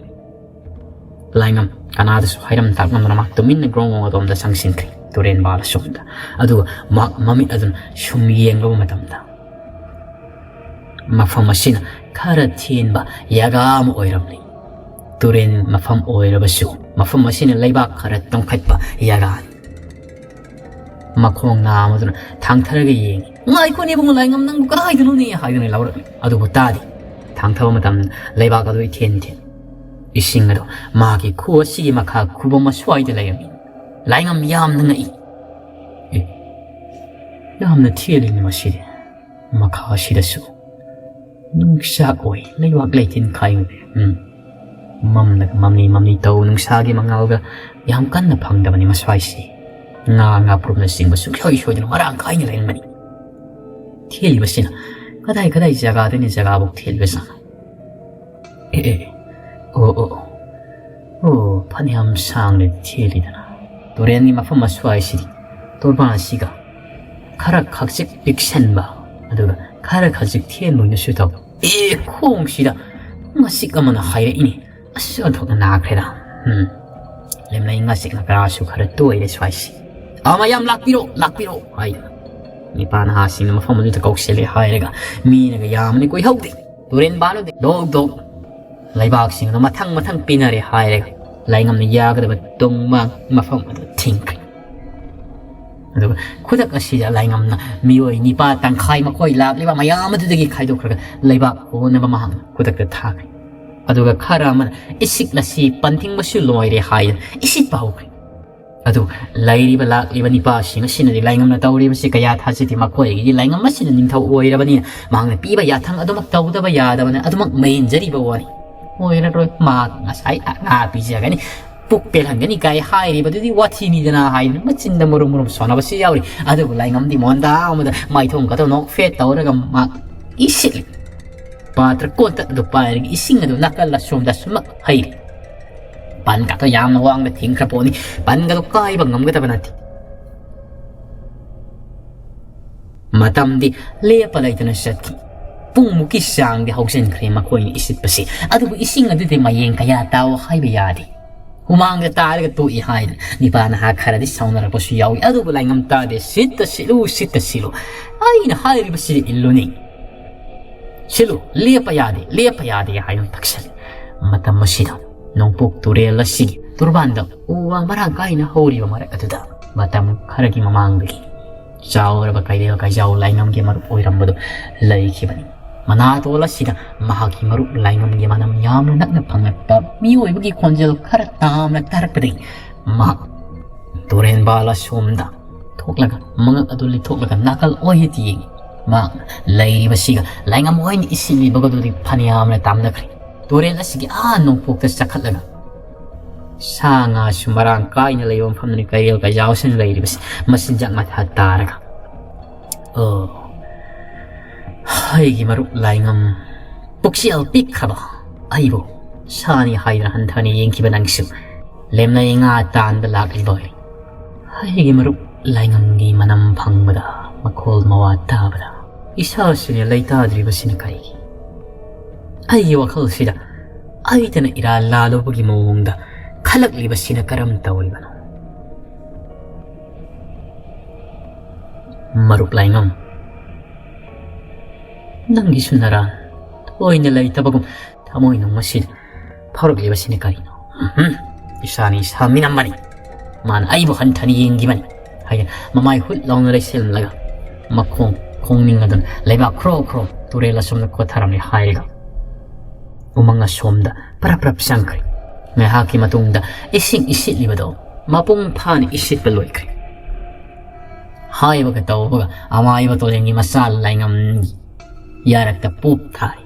ꯂꯥꯏꯉꯝ ꯀꯅꯥꯗꯁꯨ ꯍꯥꯏꯔꯝ ꯇꯥꯛꯂꯝꯗꯅ ꯃꯍꯥꯛ ꯇꯨꯃꯤꯟꯅ ꯒ꯭ꯔꯣꯡ ꯒ꯭ꯔꯣꯡ ꯑꯗꯣꯝꯗ ꯆꯪꯁꯤꯟꯈ꯭ꯔꯦ, ꯇꯨꯔꯦꯟ ꯃꯄꯥꯜ ꯑꯁꯣꯝꯗ꯫ ꯑꯗꯨꯒ ꯃꯍꯥꯛ ꯃꯃꯤꯠ ꯑꯗꯨꯅ ꯁꯨꯝ ꯌꯦꯡꯂꯨꯕ ꯃꯇꯝꯗ ꯃꯐꯝ ꯑꯁꯤꯅ ꯈꯔ ꯊꯦꯟꯕ ꯌꯥꯒꯥ ꯑꯃ ꯑꯣꯏꯔꯝꯂꯤ꯫ ꯇꯨꯔꯦꯟ ꯃꯐꯝ ꯑꯣꯏꯔꯕꯁꯨ ꯃꯐꯝ ꯑꯁꯤꯅ ꯂꯩꯕꯥꯛ ꯈꯔ ꯇꯣꯡꯈꯠꯄ ꯌꯥꯒꯥꯅꯤ꯫ ꯃꯈꯣꯡ ꯅꯥꯝꯃꯗꯨꯅ ꯊꯥꯡꯊꯔꯒ ꯌꯦꯡꯉꯤ꯫ "ꯉꯥꯏꯈꯣꯅꯦ ꯏꯕꯨꯡꯉꯣ ꯂꯥꯏꯉꯝ, ꯅꯪꯕꯨ ꯀꯗꯥꯏꯗꯅꯣꯅꯦ?" ꯍꯥꯏꯗꯨꯅ ꯂꯥꯎꯔꯛꯂꯤ꯫ ꯑꯗꯨꯕꯨ ꯇꯥꯗꯦ꯫ ꯊꯥꯡꯊꯕ ꯃꯇꯝꯗ ꯂꯩꯕꯥꯛ ꯑꯗꯨ ꯏꯊꯦꯟ ꯊꯦꯟ꯫ ꯏꯁꯤꯡ ꯑꯗꯨ ꯃꯍꯥꯛꯀꯤ ꯈꯨ ꯑꯁꯤꯒꯤ ꯃꯈꯥ ꯈꯨꯕꯝ ꯑꯁ꯭ꯋꯥꯏꯗ ꯂꯩꯔꯝꯃꯤ꯫ ꯂꯥꯏꯉꯝ ꯌꯥꯝꯅ ꯉꯛꯏ꯫ "ꯑꯦ, ꯌꯥꯝꯅ ꯊꯦꯜꯂꯤꯅꯦ ꯃꯁꯤꯗꯤ꯫ ꯃꯈꯥ ꯑꯁꯤꯗꯁꯨ ꯅꯨꯡꯁꯥꯛ ꯑꯣꯏ, ꯂꯩꯕꯥꯛ ꯂꯩꯇꯦꯟ ꯈꯥꯏꯕꯅꯦ꯫ ꯎꯝ, ꯃꯝꯂꯒ ꯃꯝꯂꯤ ꯃꯝꯂꯤ ꯇꯧ, ꯅꯨꯡꯁꯥꯒꯤ ꯃꯉꯥꯜꯒ ꯌꯥꯝ ꯀꯟꯅ ꯐꯪꯗꯕꯅꯤ ꯃꯁ꯭ꯋꯥꯏꯁꯤ꯫ ꯉꯥ, ꯉꯥꯄ꯭ꯔꯨꯝꯅꯆꯤꯡꯕ ꯁꯨꯡꯁꯣꯏ ꯁꯣꯏꯗꯅ ꯃꯔꯥꯡ ꯀꯥꯏꯅ ꯂꯩꯔꯝꯒꯅꯤ꯫ ꯊꯦꯜꯂꯤꯕꯁꯤꯅ ꯀꯗꯥꯏ ꯀꯗꯥꯏ ꯖꯒꯥꯗꯅꯤ ꯖꯒꯥꯕꯨ ꯊꯦꯜꯂꯤꯕꯖꯥꯠꯅꯣ? ꯑꯦ, ꯑꯦ, ꯑꯣ, ꯑꯣ, ꯑꯣ, ꯑꯣ, ꯐꯅꯌꯥꯝ ꯁꯥꯡꯅ ꯊꯦꯜꯂꯤꯗꯅ꯫ ꯇꯨꯔꯦꯟꯒꯤ ꯃꯐꯝ ꯑꯁ꯭ꯋꯥꯏꯁꯤꯗꯤ ꯇꯣꯔꯕꯥꯟ ꯑꯁꯤꯒ ꯈꯔ ꯈꯖꯤꯛ ꯄꯤꯛꯁꯟꯕ, ꯑꯗꯨꯒ ꯈꯔ ꯈꯖꯤꯛ ꯊꯦꯟꯕ ꯑꯣꯏꯅꯁꯨ ꯇꯧ꯫ ꯑꯦ, ꯈꯣꯡꯁꯤꯗ ꯉꯥꯆꯤꯛ ꯑꯃꯅ ꯍꯥꯏꯔꯛꯏꯅꯤ꯫ ꯑꯁ, ꯑꯣꯟꯊꯣꯛꯅ ꯅꯥꯈ꯭ꯔꯦꯗ꯫ ꯎꯝ, ꯂꯦꯝꯂꯩ ꯉꯥꯆꯤꯛꯅ ꯀꯔꯥꯁꯨ ꯈꯔ ꯇꯣꯏꯔꯦ ꯁ꯭ꯋꯥꯏꯁꯤ꯫ "ꯑꯥ, ꯃꯌꯥꯝ ꯂꯥꯛꯄꯤꯔꯣ, ꯂꯥꯛꯄꯤꯔꯣ" ꯍꯥꯏꯗꯅ ꯅꯤꯄꯥ ꯅꯍꯥꯁꯤꯡꯅ ꯃꯐꯝ ꯑꯗꯨꯗ ꯀꯧꯁꯤꯜꯂꯦ ꯍꯥꯏꯔꯒ ꯃꯤꯅꯒ ꯌꯥꯝꯅ ꯀꯣꯏꯍꯧꯗꯦ꯫ ꯇꯨꯔꯦꯟ ꯕꯥꯂꯨꯗꯤ ꯗꯣꯛ ꯗꯣꯛ ꯂꯩꯕꯥꯛꯁꯤꯡ ꯑꯗꯨ ꯃꯊꯪ ꯃꯊꯪ ꯄꯤꯅꯔꯦ ꯍꯥꯏꯔꯒ ꯂꯥꯏꯉꯝꯅ ꯌꯥꯒꯗꯕ ꯇꯨꯡ ꯃꯥꯡ ꯃꯐꯝ ꯑꯗꯨ ꯊꯤꯡꯈ꯭ꯔꯦ꯫ ꯑꯗꯨꯒ ꯈꯨꯗꯛ ꯑꯁꯤꯗ ꯂꯥꯏꯉꯝꯅ ꯃꯤꯑꯣꯏ ꯅꯤꯄꯥ ꯇꯪꯈꯥꯏ, ꯃꯈꯣꯏ ꯂꯥꯛꯂꯤꯕ ꯃꯌꯥꯝ ꯑꯗꯨꯗꯒꯤ ꯈꯥꯏꯗꯣꯛꯈ꯭ꯔꯒ ꯂꯩꯕꯥꯛ ꯍꯣꯟꯅꯕ ꯃꯍꯥꯛꯅ ꯈꯨꯗꯛꯇ ꯊꯥꯈ꯭ꯔꯦ꯫ ꯑꯗꯨꯒ ꯈꯔ ꯑꯃꯅ ꯏꯁꯤꯛ ꯑꯁꯤ ꯄꯟꯊꯤꯡꯕꯁꯨ ꯂꯣꯏꯔꯦ ꯍꯥꯏꯗꯅ ꯏꯁꯤꯠꯄ ꯍꯧꯈ꯭ꯔꯦ꯫ ꯑꯗꯨ ꯂꯩꯔꯤꯕ ꯂꯥꯛꯂꯤꯕ ꯅꯤꯄꯥꯁꯤꯡ ꯑꯁꯤꯅꯗꯤ ꯂꯥꯏꯉꯝꯅ ꯇꯧꯔꯤꯕꯁꯤ ꯀꯌꯥ ꯊꯥꯖꯗꯦ꯫ ꯃꯈꯣꯏꯒꯤꯗꯤ ꯂꯥꯏꯉꯝ ꯑꯁꯤꯅ ꯅꯤꯡꯊꯧ ꯑꯣꯏꯔꯕꯅꯤꯅ ꯃꯍꯥꯛꯅ ꯄꯤꯕ ꯌꯥꯊꯪ ꯑꯗꯨꯃꯛ ꯇꯧꯗꯕ ꯌꯥꯗꯕꯅ ꯑꯗꯨꯃꯛ ꯃꯦꯟꯖꯔꯤꯕ ꯋꯥꯅꯤ꯫ ꯑꯣꯏꯔꯔꯣꯏ, ꯃꯍꯥꯛ ꯉꯁꯥꯏ ꯉꯥ ꯄꯤꯖꯒꯅꯤ, ꯄꯨꯛ ꯄꯦꯜꯍꯟꯒꯅꯤ ꯀꯥꯏ ꯍꯥꯏꯔꯤꯕꯗꯨꯗꯤ ꯋꯥꯊꯤꯅꯤꯗꯅ ꯍꯥꯏꯗꯨꯅ ꯃꯆꯤꯟꯗ ꯃꯨꯔꯨꯝ ꯃꯨꯔꯨꯝ ꯁꯣꯟꯅꯕꯁꯨ ꯌꯥꯎꯔꯤ꯫ ꯑꯗꯨꯕꯨ ꯂꯥꯏꯉꯝꯗꯤ ꯃꯣꯟꯗꯥ ꯑꯃꯗ ꯃꯥꯏꯊꯣꯡ ꯈꯛꯇ ꯅꯣꯛꯐꯦꯠ ꯇꯧꯔꯒ ꯃꯍꯥꯛ ꯏꯁꯤꯠꯂꯤ꯫ ꯄꯥꯇ꯭ꯔ ꯀꯣꯟꯇꯛ ꯑꯗꯨ ꯄꯥꯏꯔꯒ ꯏꯁꯤꯡ ꯑꯗꯨ ꯅꯥꯀꯜ ꯑꯁꯣꯝꯗ ꯁꯨꯝꯃꯛ ꯍꯩꯔꯤ꯫ ꯄꯟꯒꯗꯣ ꯌꯥꯝꯅ ꯋꯥꯡꯅ ꯊꯤꯡꯈ꯭ꯔ ꯄꯣꯠꯅꯤ꯫ ꯄꯟꯒꯗꯣ ꯀꯥꯏꯕ ꯉꯝꯒꯗꯕ ꯅꯠꯇꯦ꯫ ꯃꯇꯝꯗꯤ ꯂꯦꯞꯄ ꯂꯩꯇꯅ ꯆꯠꯈꯤ꯫ ꯄꯨꯡꯃꯨꯛꯀꯤ ꯆꯥꯡꯗꯤ ꯍꯧꯖꯤꯟꯈ꯭ꯔꯦ ꯃꯈꯣꯏꯅ ꯏꯁꯤꯠꯄꯁꯤ꯫ ꯑꯗꯨꯕꯨ ꯏꯁꯤꯡ ꯑꯗꯨꯗꯤ ꯃꯌꯦꯡ ꯀꯌꯥ ꯇꯥꯎ ꯍꯥꯏꯕ ꯌꯥꯗꯦ꯫ ꯍꯨꯃꯥꯡꯗ ꯇꯥꯔꯒ ꯇꯣꯛꯏ ꯍꯥꯏꯅ ꯅꯤꯄꯥ ꯅꯍꯥ ꯈꯔꯗꯤ ꯁꯥꯎꯅꯔꯛꯄꯁꯨ ꯌꯥꯎꯏ꯫ ꯑꯗꯨꯕꯨ ꯂꯥꯏꯉꯝ ꯇꯥꯗꯦ꯫ "ꯁꯤꯠꯇ ꯁꯤꯠꯂꯨ, ꯁꯤꯠꯇ ꯁꯤꯠꯂꯨ꯫ ꯑꯩꯅ ꯍꯥꯏꯔꯤꯕꯁꯤꯗꯤ ꯏꯜꯂꯨꯅꯤ꯫ ꯁꯤꯠꯂꯨ, ꯂꯦꯞꯄ ꯌꯥꯗꯦ, ꯂꯦꯞꯄ ꯌꯥꯗꯦ" ꯍꯥꯏꯅ ꯊꯛꯁꯜꯂꯤ꯫ ꯃꯇꯝ ꯑꯁꯤꯗ ꯅꯣꯡꯄꯣꯛ ꯇꯨꯔꯦꯜ ꯑꯁꯤꯒꯤ ꯇꯣꯔꯕꯥꯟꯗ ꯎ ꯋꯥ ꯃꯔꯥꯡ ꯀꯥꯏꯅ ꯍꯧꯔꯤꯕ ꯃꯔꯛ ꯑꯗꯨꯗ ꯃꯇꯝ ꯈꯔꯒꯤ ꯃꯃꯥꯡꯗꯒꯤ ꯆꯥꯎꯔꯕ ꯀꯩꯔꯦꯜ ꯀꯩꯖꯥꯎ ꯂꯥꯏꯉꯝꯒꯤ ꯃꯔꯨꯞ ꯑꯣꯏꯔꯝꯕꯗꯨ ꯂꯩꯈꯤꯕꯅꯤ꯫ ꯃꯅꯥꯇꯣꯜ ꯑꯁꯤꯗ ꯃꯍꯥꯛꯀꯤ ꯃꯔꯨꯞ ꯂꯥꯏꯉꯝꯒꯤ ꯃꯅꯝ ꯌꯥꯝꯅ ꯅꯛꯅ ꯐꯪꯂꯛꯄ ꯃꯤꯑꯣꯏꯕꯒꯤ ꯈꯣꯟꯖꯦꯜ ꯈꯔ ꯇꯥꯝꯅ ꯇꯥꯔꯛꯄꯗꯒꯤ ꯃꯍꯥꯛ ꯇꯨꯔꯦꯟꯕꯥꯜ ꯑꯁꯣꯝꯗ ꯊꯣꯛꯂꯒ, ꯃꯉꯛ ꯑꯗꯨ ꯂꯤꯊꯣꯛꯂꯒ ꯅꯥꯀꯜ ꯑꯣꯏꯗ ꯌꯦꯡꯏ꯫ ꯃꯍꯥꯛꯅ ꯂꯩꯔꯤꯕꯁꯤꯒ ꯂꯥꯏꯉꯝ ꯑꯣꯏꯅ ꯏꯁꯤꯜꯂꯤꯕꯒꯗꯨꯗꯤ ꯐꯅꯌꯥꯝꯅ ꯇꯥꯝꯅꯈ꯭ꯔꯦ꯫ ꯇꯨꯔꯦꯜ ꯑꯁꯤꯒꯤ ꯑꯥ ꯅꯣꯡꯄꯣꯛꯇ ꯆꯈꯠꯂꯒ ꯁꯥ ꯉꯥꯁꯨ ꯃꯔꯥꯡ ꯀꯥꯏꯅ ꯂꯩꯕ ꯃꯐꯝꯗꯅꯤ ꯀꯩꯔꯦꯜ ꯀꯩꯖꯥꯎꯁꯤꯡ ꯂꯩꯔꯤꯕꯁꯤ꯫ ꯃꯆꯤꯟꯖꯥꯛ ꯃꯊꯥ ꯇꯥꯔꯒ, "ꯑꯣ, ꯑꯩꯒꯤ ꯃꯔꯨꯞ ꯂꯥꯏꯉꯝ, ꯄꯨꯛꯆꯦꯜ ꯄꯤꯛꯈ꯭ꯔꯕ ꯑꯩꯕꯨ ꯁꯥꯅꯤ ꯍꯥꯏꯗꯅ ꯍꯟꯊꯅ ꯌꯦꯡꯈꯤꯕ ꯅꯪꯁꯨ ꯂꯦꯝꯅꯩ ꯉꯥ ꯇꯥꯟꯕ ꯂꯥꯛꯂꯤꯕ ꯑꯣꯏꯔꯦ꯫ ꯑꯩꯒꯤ ꯃꯔꯨꯞ ꯂꯥꯏꯉꯝꯒꯤ ꯃꯅꯝ ꯐꯪꯕꯗ, ꯃꯈꯣꯜ ꯃꯋꯥ ꯇꯥꯕꯗ ꯏꯁꯥꯁꯤꯅ ꯂꯩꯇꯥꯗ꯭ꯔꯤꯕꯁꯤꯅ ꯀꯔꯤꯒꯤ?" ꯑꯩꯒꯤ ꯋꯥꯈꯜꯁꯤꯗ ꯑꯩꯇꯅ ꯏꯔꯥꯜ ꯂꯥꯜꯂꯨꯕꯒꯤ ꯃꯑꯣꯡꯗ ꯈꯜꯂꯛꯂꯤꯕꯁꯤꯅ ꯀꯔꯝ ꯇꯧꯔꯤꯕꯅꯣ? ꯃꯔꯨꯞ ꯂꯥꯏꯉꯝ, ꯅꯪꯒꯤꯁꯨ ꯅꯔꯥꯜ ꯊꯣꯏꯅ ꯂꯩꯇꯕꯒꯨꯝ ꯊꯃꯣꯏꯅꯨꯡ ꯑꯁꯤꯗ ꯐꯥꯎꯔꯛꯂꯤꯕꯁꯤꯅ ꯀꯔꯤꯅꯣ? ꯎꯝꯍꯨꯝ꯫ ꯏꯁꯥꯅ ꯏꯁꯥ ꯃꯤꯅꯝꯕꯅꯤ꯫ ꯃꯥꯅ ꯑꯩꯕꯨ ꯍꯟꯊꯅ ꯌꯦꯡꯈꯤꯕꯅꯤ ꯍꯥꯏꯅ ꯃꯃꯥꯏ ꯍꯨꯠ ꯂꯥꯎꯅ ꯂꯩꯁꯤꯜꯂꯒ ꯃꯈꯣꯡ ꯈꯣꯡꯅꯤꯡ ꯑꯗꯨꯅ ꯂꯩꯕꯥꯛ ꯈ꯭ꯔꯣ ꯈ꯭ꯔꯣ ꯇꯨꯔꯦꯜ ꯑꯁꯣꯝꯗ ꯈꯣꯠꯊꯔꯝꯂꯦ ꯍꯥꯏꯔꯒ ꯎꯃꯪ ꯑꯁꯣꯝꯗ ꯄꯔꯞ ꯄꯔꯞ ꯆꯪꯈ꯭ꯔꯦ꯫ ꯉꯥꯏꯍꯥꯛꯀꯤ ꯃꯇꯨꯡꯗ ꯏꯁꯤꯡ ꯏꯁꯤꯠꯂꯤꯕꯗꯣ ꯃꯄꯨꯡ ꯐꯥꯅ ꯏꯁꯤꯠꯄ ꯂꯣꯏꯈ꯭ꯔꯦ꯫ ꯍꯥꯏꯕꯒ ꯇꯧꯕꯒ ꯑꯃꯥꯏꯕ ꯇꯣꯂꯦꯟꯒꯤ ꯃꯆꯥ ꯂꯥꯏꯉꯝꯒꯤ ꯌꯥꯔꯛꯇ ꯄꯨꯞ ꯊꯥꯏ꯫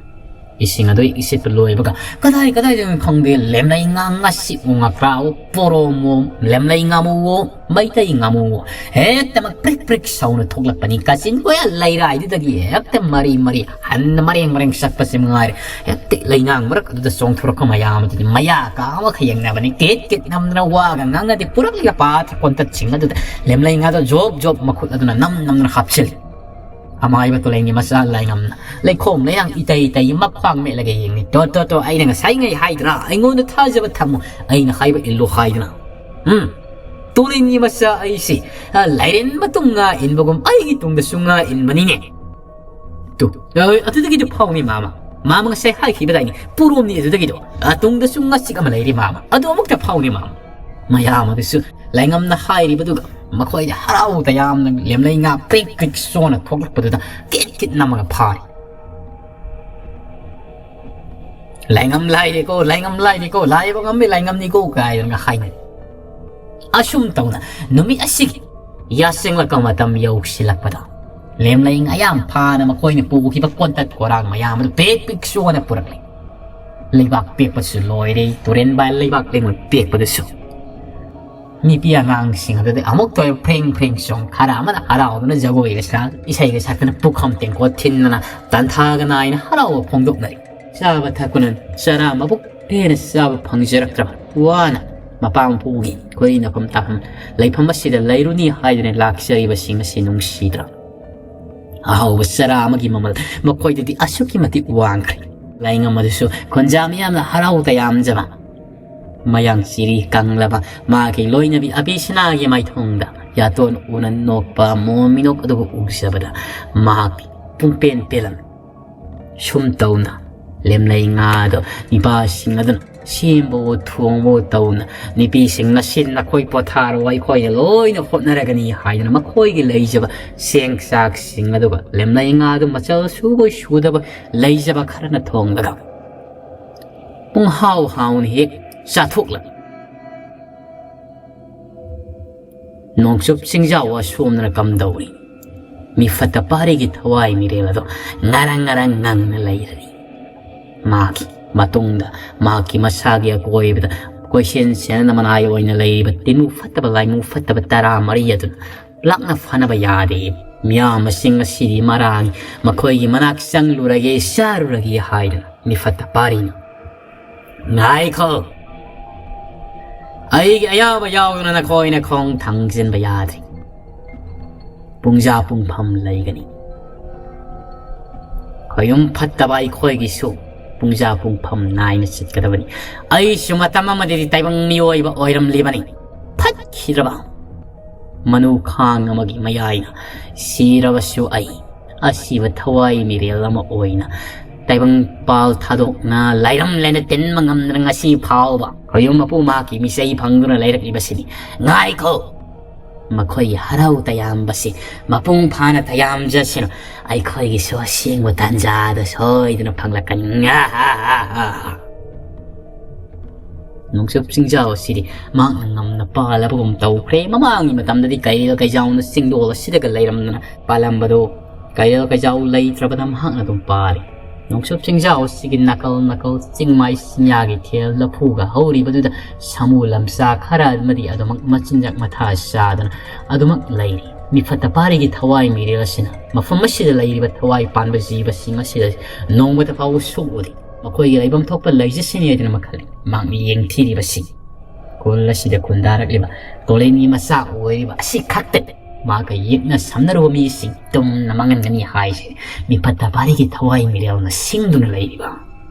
ꯏꯁꯤꯡ ꯑꯗꯨ ꯏꯁꯤꯠꯄ ꯂꯣꯏꯕꯒ ꯀꯗꯥꯏ ꯀꯗꯥꯏꯗꯅꯣ ꯈꯪꯗꯦ, ꯂꯦꯝꯂꯩ ꯉꯥ ꯉꯥꯁꯤꯛ ꯉꯀ꯭ꯔꯥꯎ ꯄꯣꯔꯣꯝꯃꯣ, ꯂꯦꯝꯂꯩ ꯉꯥꯃꯨꯋꯣ, ꯃꯩꯇꯩ ꯉꯥꯃꯨꯋꯣ ꯍꯦꯛꯇꯃꯛ ꯄ꯭ꯔꯤꯛ ꯄ꯭ꯔꯤꯛ ꯁꯧꯅ ꯊꯣꯛꯂꯛꯄꯅꯤ꯫ ꯀꯥꯆꯤꯟ ꯀꯣꯌꯥ ꯂꯩꯔꯥꯏꯗꯨꯗꯒꯤ ꯍꯦꯛꯇ ꯃꯔꯤ ꯃꯔꯤ ꯍꯟꯅ ꯃꯔꯦꯡ ꯃꯔꯦꯡ ꯆꯠꯄꯁꯤ ꯃꯉꯥꯏꯔꯦ꯫ ꯍꯦꯛꯇ ꯂꯩꯉꯥꯡ ꯃꯔꯛ ꯑꯗꯨꯗ ꯆꯣꯡꯊꯣꯔꯛꯄ ꯃꯌꯥꯝ ꯑꯗꯨꯗꯤ ꯃꯌꯥ ꯀꯥ ꯑꯃ ꯈꯌꯦꯡꯅꯕꯅꯤ꯫ ꯀꯤꯠ ꯀꯤꯠ ꯅꯝꯗꯅ ꯋꯥꯒ ꯉꯥꯡꯅꯗꯦ꯫ ꯄꯨꯔꯛꯂꯤꯕ ꯄꯥꯊ꯭ꯔ ꯀꯣꯟꯇꯠꯁꯤꯡ ꯑꯗꯨꯗ ꯂꯦꯝꯂꯩ ꯉꯥꯗꯣ ꯖꯣꯞ ꯖꯣꯞ ꯃꯈꯨꯠ ꯑꯗꯨꯅ ꯅꯝ ꯅꯝꯗꯅ ꯍꯥꯞꯆꯤꯜꯂꯤ꯫ ꯑꯃꯥꯏꯕ ꯇꯨꯂꯦꯟꯒꯤ ꯃꯆꯥ ꯂꯥꯏꯉꯝꯅ ꯂꯩꯈꯣꯝ ꯂꯩꯌꯥꯡ ꯏꯇꯩ ꯏꯇꯩ ꯃꯈ꯭ꯋꯥꯡ ꯃꯦꯠꯂꯒ ꯌꯦꯡꯉꯤ꯫ "ꯇꯣ, ꯇꯣ, ꯇꯣ, ꯑꯩꯅ ꯉꯁꯥꯏꯉꯩ ꯍꯥꯏꯗ꯭ꯔꯥ? ꯑꯩꯉꯣꯟꯗ ꯊꯥꯖꯕ ꯊꯝꯃꯨ, ꯑꯩꯅ ꯍꯥꯏꯕ ꯏꯜꯂꯨ ꯍꯥꯏꯗꯅ꯫ ꯎꯝ, ꯇꯨꯂꯦꯟꯒꯤ ꯃꯆꯥ ꯑꯩꯁꯤ, ꯑ, ꯂꯥꯏꯔꯦꯟ ꯃꯇꯨꯡ ꯉꯥ ꯏꯟꯕꯒꯨꯝ ꯑꯩꯒꯤ ꯇꯨꯡꯗꯁꯨ ꯉꯥ ꯏꯟꯕꯅꯤꯅꯦ꯫ ꯇꯨ, ꯑ, ꯑꯗꯨꯗꯒꯤꯗꯤ ꯐꯥꯎꯅꯤ ꯃꯥꯃ꯫ ꯃꯥꯃ ꯉꯁꯥꯏ ꯍꯥꯏꯈꯤꯕꯗꯥꯏꯅꯤ, ꯄꯨꯔꯣꯝꯅꯤ ꯑꯗꯨꯗꯒꯤꯗꯣ꯫ ꯑ, ꯇꯨꯡꯗꯁꯨ ꯉꯥꯆꯤꯛ ꯑꯃ ꯂꯩꯔꯤ ꯃꯥꯃ꯫ ꯑꯗꯨ ꯑꯃꯨꯛꯇ ꯐꯥꯎꯅꯤ ꯃꯥꯃ"꯫ ꯃꯌꯥꯝ ꯑꯗꯨꯁꯨ ꯂꯥꯏꯉꯝꯅ ꯍꯥꯏꯔꯤꯕꯗꯨꯒ ꯃꯈꯣꯏꯗ ꯍꯔꯥꯎ ꯇꯌꯥꯝꯅ ꯂꯦꯝꯂꯩ ꯉꯥ ꯄ꯭ꯔꯤꯛ ꯄ꯭ꯔꯤꯛ ꯆꯣꯟꯅ ꯊꯣꯛꯂꯛꯄꯗꯨꯗ ꯀꯤꯠ ꯀꯤꯠ ꯅꯝꯃꯒ ꯐꯥꯔꯤ꯫ "ꯂꯥꯏꯉꯝ ꯂꯥꯏꯔꯦꯀꯣ, ꯂꯥꯏꯉꯝ ꯂꯥꯏꯔꯦꯀꯣ, ꯂꯥꯏꯕ ꯉꯝꯃꯤ ꯂꯥꯏꯉꯝꯅꯤꯀꯣ" ꯀꯥꯏꯗꯅ ꯍꯥꯏꯅꯩ꯫ ꯑꯁꯨꯝ ꯇꯧꯅ ꯅꯨꯃꯤꯠ ꯑꯁꯤꯒꯤ ꯌꯥꯆꯪꯂꯛꯄ ꯃꯇꯝ ꯌꯧꯁꯤꯜꯂꯛꯄꯗ ꯂꯦꯝꯂꯩ ꯉꯥ ꯌꯥꯝ ꯐꯥꯅ ꯃꯈꯣꯏꯅ ꯄꯨꯈꯤꯕ ꯀꯣꯟꯇꯠ ꯀꯣꯔꯥꯡ ꯃꯌꯥꯝ ꯑꯗꯨ ꯄꯤꯛ ꯄꯤꯛ ꯆꯣꯟꯅ ꯄꯨꯔꯛꯂꯦ꯫ ꯂꯩꯕꯥꯛ ꯄꯦꯛꯄꯁꯨ ꯂꯣꯏꯔꯦ, ꯇꯨꯔꯦꯟ ꯕꯥꯏ ꯂꯩꯕꯥꯛ ꯂꯦꯡꯕ ꯄꯦꯛꯄꯗꯨꯁꯨ꯫ ꯅꯨꯄꯤ ꯑꯉꯥꯡꯁꯤꯡ ꯑꯗꯨꯗꯤ ꯑꯃꯨꯛ ꯇꯣꯏꯕ ꯐ꯭ꯔꯤꯡ ꯐ꯭ꯔꯤꯡ ꯆꯣꯡ, ꯈꯔ ꯑꯃꯅ ꯍꯔꯥꯎꯗꯨꯅ ꯖꯒꯣꯏꯒ ꯁꯥ, ꯏꯁꯩꯒ ꯁꯛꯇꯅ ꯄꯨꯈꯝ ꯇꯦꯡꯀꯣꯠ ꯊꯤꯟꯗꯅ ꯇꯟꯊꯥꯒ ꯅꯥꯏꯅ ꯍꯔꯥꯎꯕ ꯐꯣꯡꯗꯣꯛꯅꯔꯤ꯫ ꯆꯥꯕ ꯊꯛꯄꯅ ꯆꯔꯥ ꯃꯕꯨꯛ ꯍꯦꯟꯅ ꯆꯥꯕ ꯐꯪꯖꯔꯛꯇ꯭ꯔꯕ ꯋꯥꯅ ꯃꯄꯥ ꯃꯄꯨꯒꯤ ꯑꯩꯈꯣꯏ ꯅꯐꯝ ꯇꯥꯐꯝ ꯂꯩꯐꯝ ꯑꯁꯤꯗ ꯂꯩꯔꯨꯅꯤ ꯍꯥꯏꯗꯨꯅ ꯂꯥꯛꯆꯔꯤꯕꯁꯤꯡ ꯑꯁꯤ ꯅꯨꯡꯁꯤꯗ꯭ꯔꯥ? ꯑꯍꯥꯎꯕ ꯆꯔꯥ ꯑꯃꯒꯤ ꯃꯃꯜ ꯃꯈꯣꯏꯗꯗꯤ ꯑꯁꯨꯛꯀꯤ ꯃꯇꯤꯛ ꯋꯥꯡꯈ꯭ꯔꯦ꯫ ꯂꯥꯏꯉꯝ ꯑꯗꯨꯁꯨ ꯈꯣꯟꯖꯥ ꯃꯤꯌꯥꯝꯅ ꯍꯔꯥꯎ ꯇꯌꯥꯝꯖꯕ, ꯃꯌꯥꯡ ꯆꯤꯔꯤ ꯀꯪꯂꯕ ꯃꯥꯒꯤ ꯂꯣꯏꯅꯕꯤ ꯑꯕꯤꯁꯅꯥꯒꯤ ꯃꯥꯏꯊꯣꯡꯗ ꯌꯥꯇꯣꯟ ꯎꯅ ꯅꯣꯛꯄ ꯃꯣꯃꯣꯟ ꯃꯤꯅꯣꯛ ꯑꯗꯨꯕꯨ ꯎꯖꯕꯗ ꯃꯍꯥꯛꯇꯤ ꯄꯨꯡꯄꯦꯟ ꯄꯦꯜꯂꯝꯃꯤ꯫ ꯁꯨꯝ ꯇꯧꯅ ꯂꯦꯝꯂꯩ ꯉꯥꯗꯣ ꯅꯤꯄꯥꯁꯤꯡ ꯑꯗꯨꯅ ꯁꯦꯝꯕꯋꯣ ꯊꯣꯡꯕꯋꯣ ꯇꯧꯅ, ꯅꯨꯄꯤꯁꯤꯡ ꯅꯁꯤꯟ ꯅꯈꯣꯏ ꯄꯣꯊꯥꯔꯣ, ꯑꯩꯈꯣꯏꯅ ꯂꯣꯏꯅ ꯍꯣꯠꯅꯔꯒꯅꯤ ꯍꯥꯏꯗꯅ ꯃꯈꯣꯏꯒꯤ ꯂꯩꯖꯕ ꯆꯦꯡ ꯆꯥꯛꯁꯤꯡ ꯑꯗꯨꯒ ꯂꯦꯝꯂꯩ ꯉꯥꯗꯨ ꯃꯆꯜ ꯁꯨꯕꯣꯏ ꯁꯨꯗꯕ ꯂꯩꯖꯕ ꯈꯔꯅ ꯊꯣꯡꯂꯒ ꯄꯨꯡꯍꯥꯎ ꯍꯥꯎꯅ ꯍꯦꯛ ꯆꯥꯊꯣꯛꯂꯒ ꯅꯣꯡꯆꯨꯞ ꯆꯤꯡꯖꯥꯎ ꯑꯁꯣꯝꯗꯅ ꯀꯝꯗꯧꯔꯤ? ꯃꯤꯐꯠꯇ ꯄꯥꯔꯤꯒꯤ ꯊꯋꯥꯏ ꯃꯤꯔꯦꯜ ꯑꯗꯣ ꯉꯔꯪ ꯉꯔꯪ ꯉꯪꯅ ꯂꯩꯔꯅꯤ꯫ ꯃꯥꯒꯤ ꯃꯇꯨꯡꯗ ꯃꯍꯥꯛꯀꯤ ꯃꯁꯥꯒꯤ ꯑꯀꯣꯏꯕꯗ ꯀꯣꯏꯁꯦꯟ ꯁꯦꯟꯅꯅ ꯃꯅꯥꯏ ꯑꯣꯏꯅ ꯂꯩꯔꯤꯕ ꯇꯤꯟꯃꯨ ꯐꯠꯇꯕ ꯂꯥꯏꯃꯨ ꯐꯠꯇꯕ ꯇꯔꯥ ꯃꯔꯤ ꯑꯗꯨꯅ ꯂꯥꯛꯅ ꯐꯅꯕ ꯌꯥꯗꯦ꯫ ꯃꯤꯌꯥꯝꯁꯤꯡ ꯑꯁꯤꯗꯤ ꯃꯔꯥꯡ ꯃꯈꯣꯏꯒꯤ ꯃꯅꯥꯛ ꯆꯪꯂꯨꯔꯒꯦ ꯆꯥꯔꯨꯔꯒꯦ ꯍꯥꯏꯗꯅ ꯃꯤꯐꯠꯇ ꯄꯥꯔꯤꯅ ꯉꯥꯏꯈꯣ! ꯑꯩꯒꯤ ꯑꯌꯥꯕ ꯌꯥꯎꯗꯅ ꯅꯈꯣꯏꯅ ꯈꯣꯡ ꯊꯥꯡꯖꯤꯟꯕ ꯌꯥꯗ꯭ꯔꯤ꯫ ꯄꯨꯡꯖꯥ ꯄꯨꯡꯐꯝ ꯂꯩꯒꯅꯤ꯫ ꯈꯣꯌꯨꯝ ꯐꯠꯇꯕ ꯑꯩꯈꯣꯏꯒꯤꯁꯨ ꯄꯨꯡꯖꯥ ꯄꯨꯡꯐꯝ ꯅꯥꯏꯅ ꯆꯠꯀꯗꯕꯅꯤ꯫ ꯑꯩꯁꯨ ꯃꯇꯝ ꯑꯃꯗꯗꯤ ꯇꯥꯏꯕꯪ ꯃꯤꯑꯣꯏꯕ ꯑꯣꯏꯔꯝꯂꯤꯕꯅꯤ꯫ ꯐꯠꯈꯤꯗ꯭ꯔꯕ ꯃꯅꯨ ꯈꯥꯡ ꯑꯃꯒꯤ ꯃꯌꯥꯏꯅ ꯁꯤꯔꯕꯁꯨ ꯑꯩ ꯑꯁꯤꯕ ꯊꯋꯥꯏ ꯃꯤꯔꯦꯜ ꯑꯃ ꯑꯣꯏꯅ ꯇꯥꯏꯕꯪ ꯄꯥꯜ ꯊꯥꯗꯣꯛꯅ ꯂꯥꯏꯔꯝ ꯂꯩꯅ ꯇꯤꯟꯕ ꯉꯝꯗꯅ ꯉꯁꯤ ꯐꯥꯎꯕ ꯈꯣꯌꯨꯝ ꯃꯄꯨ ꯃꯍꯥꯛꯀꯤ ꯃꯤꯆꯩ ꯐꯪꯗꯨꯅ ꯂꯩꯔꯛꯂꯤꯕꯁꯤꯅꯤ꯫ ꯉꯥꯏꯈꯣ! ꯃꯈꯣꯏꯒꯤ ꯍꯔꯥꯎ ꯇꯌꯥꯝꯕꯁꯤ ꯃꯄꯨꯡ ꯐꯥꯅ ꯇꯌꯥꯝꯖꯁꯅꯨ꯫ ꯑꯩꯈꯣꯏꯒꯤꯁꯨ ꯑꯁꯦꯡꯕ ꯇꯥꯟꯖꯥꯗ ꯁꯣꯏꯗꯅ ꯐꯪꯂꯛꯀꯅꯤ꯫ ꯅꯣꯡꯆꯨꯞ ꯆꯤꯡꯖꯥꯎ ꯑꯁꯤꯗꯤ ꯃꯍꯥꯛꯅ ꯉꯝꯅ ꯄꯥꯜꯂꯕꯒꯨꯝ ꯇꯧꯈ꯭ꯔꯦ꯫ ꯃꯃꯥꯡꯒꯤ ꯃꯇꯝꯗꯗꯤ ꯀꯩꯔꯦꯜ ꯀꯩꯖꯥꯎꯅ ꯆꯤꯡꯗꯣꯜ ꯑꯁꯤꯗꯒ ꯂꯩꯔꯝꯗꯅ ꯄꯥꯜꯂꯝꯕꯗꯣ ꯀꯩꯔꯦꯜ ꯀꯩꯖꯥꯎ ꯂꯩꯇ꯭ꯔꯕꯗ ꯃꯍꯥꯛꯅ ꯑꯗꯨꯝ ꯄꯥꯜꯂꯤ꯫ ꯅꯣꯡꯆꯨꯞ ꯆꯤꯡꯖꯥꯎ ꯑꯁꯤꯒꯤ ꯅꯥꯀꯜ ꯅꯥꯀꯜ ꯆꯤꯡꯃꯥꯏ ꯆꯤꯡꯌꯥꯒꯤ ꯊꯦꯜ ꯂꯐꯨꯒ ꯍꯧꯔꯤꯕꯗꯨꯗ ꯁꯥꯃꯨ ꯂꯝꯆꯥ ꯈꯔ ꯑꯃꯗꯤ ꯑꯗꯨꯃꯛ ꯃꯆꯤꯟꯖꯥꯛ ꯃꯊꯥ ꯆꯥꯗꯅ ꯑꯗꯨꯃꯛ ꯂꯩꯔꯤ꯫ ꯃꯤꯐꯠꯇ ꯄꯥꯔꯤꯒꯤ ꯊꯋꯥꯏ ꯃꯤꯔꯦꯜ ꯑꯁꯤꯅ ꯃꯐꯝ ꯑꯁꯤꯗ ꯂꯩꯔꯤꯕ ꯊꯋꯥꯏ ꯄꯥꯟꯕ ꯖꯤꯕꯁꯤꯡ ꯑꯁꯤꯗ ꯅꯣꯡꯃꯇ ꯐꯥꯎꯕ ꯁꯣꯛꯎꯗꯦ꯫ ꯃꯈꯣꯏꯒꯤ ꯂꯩꯐꯝ ꯊꯣꯛꯄ ꯂꯩꯖꯁꯤꯅꯤ ꯍꯥꯏꯗꯨꯅ ꯃꯈꯜ ꯃꯍꯥꯛꯅ ꯌꯦꯡꯊꯤꯔꯤꯕꯁꯤ꯫ ꯈꯨꯜ ꯑꯁꯤꯗ ꯈꯨꯟꯗꯥꯔꯛꯂꯤꯕ ꯀꯣꯂꯦꯟꯒꯤ ꯃꯆꯥ ꯑꯣꯏꯔꯤꯕ ꯑꯁꯤ ꯈꯛꯇꯅꯤ꯫ ꯃꯍꯥꯛꯀ ꯌꯦꯛꯅ ꯁꯝꯅꯔꯨꯕ ꯃꯤꯁꯤꯡ ꯇꯨꯝꯅ ꯃꯥꯡꯍꯟꯒꯅꯤ ꯍꯥꯏꯁꯦ ꯃꯤꯐꯠꯇ ꯐꯥꯔꯤꯒꯤ ꯊꯋꯥꯏ ꯃꯤꯔꯦꯜꯅ ꯁꯤꯡꯗꯨꯅ ꯂꯩꯔꯤꯕ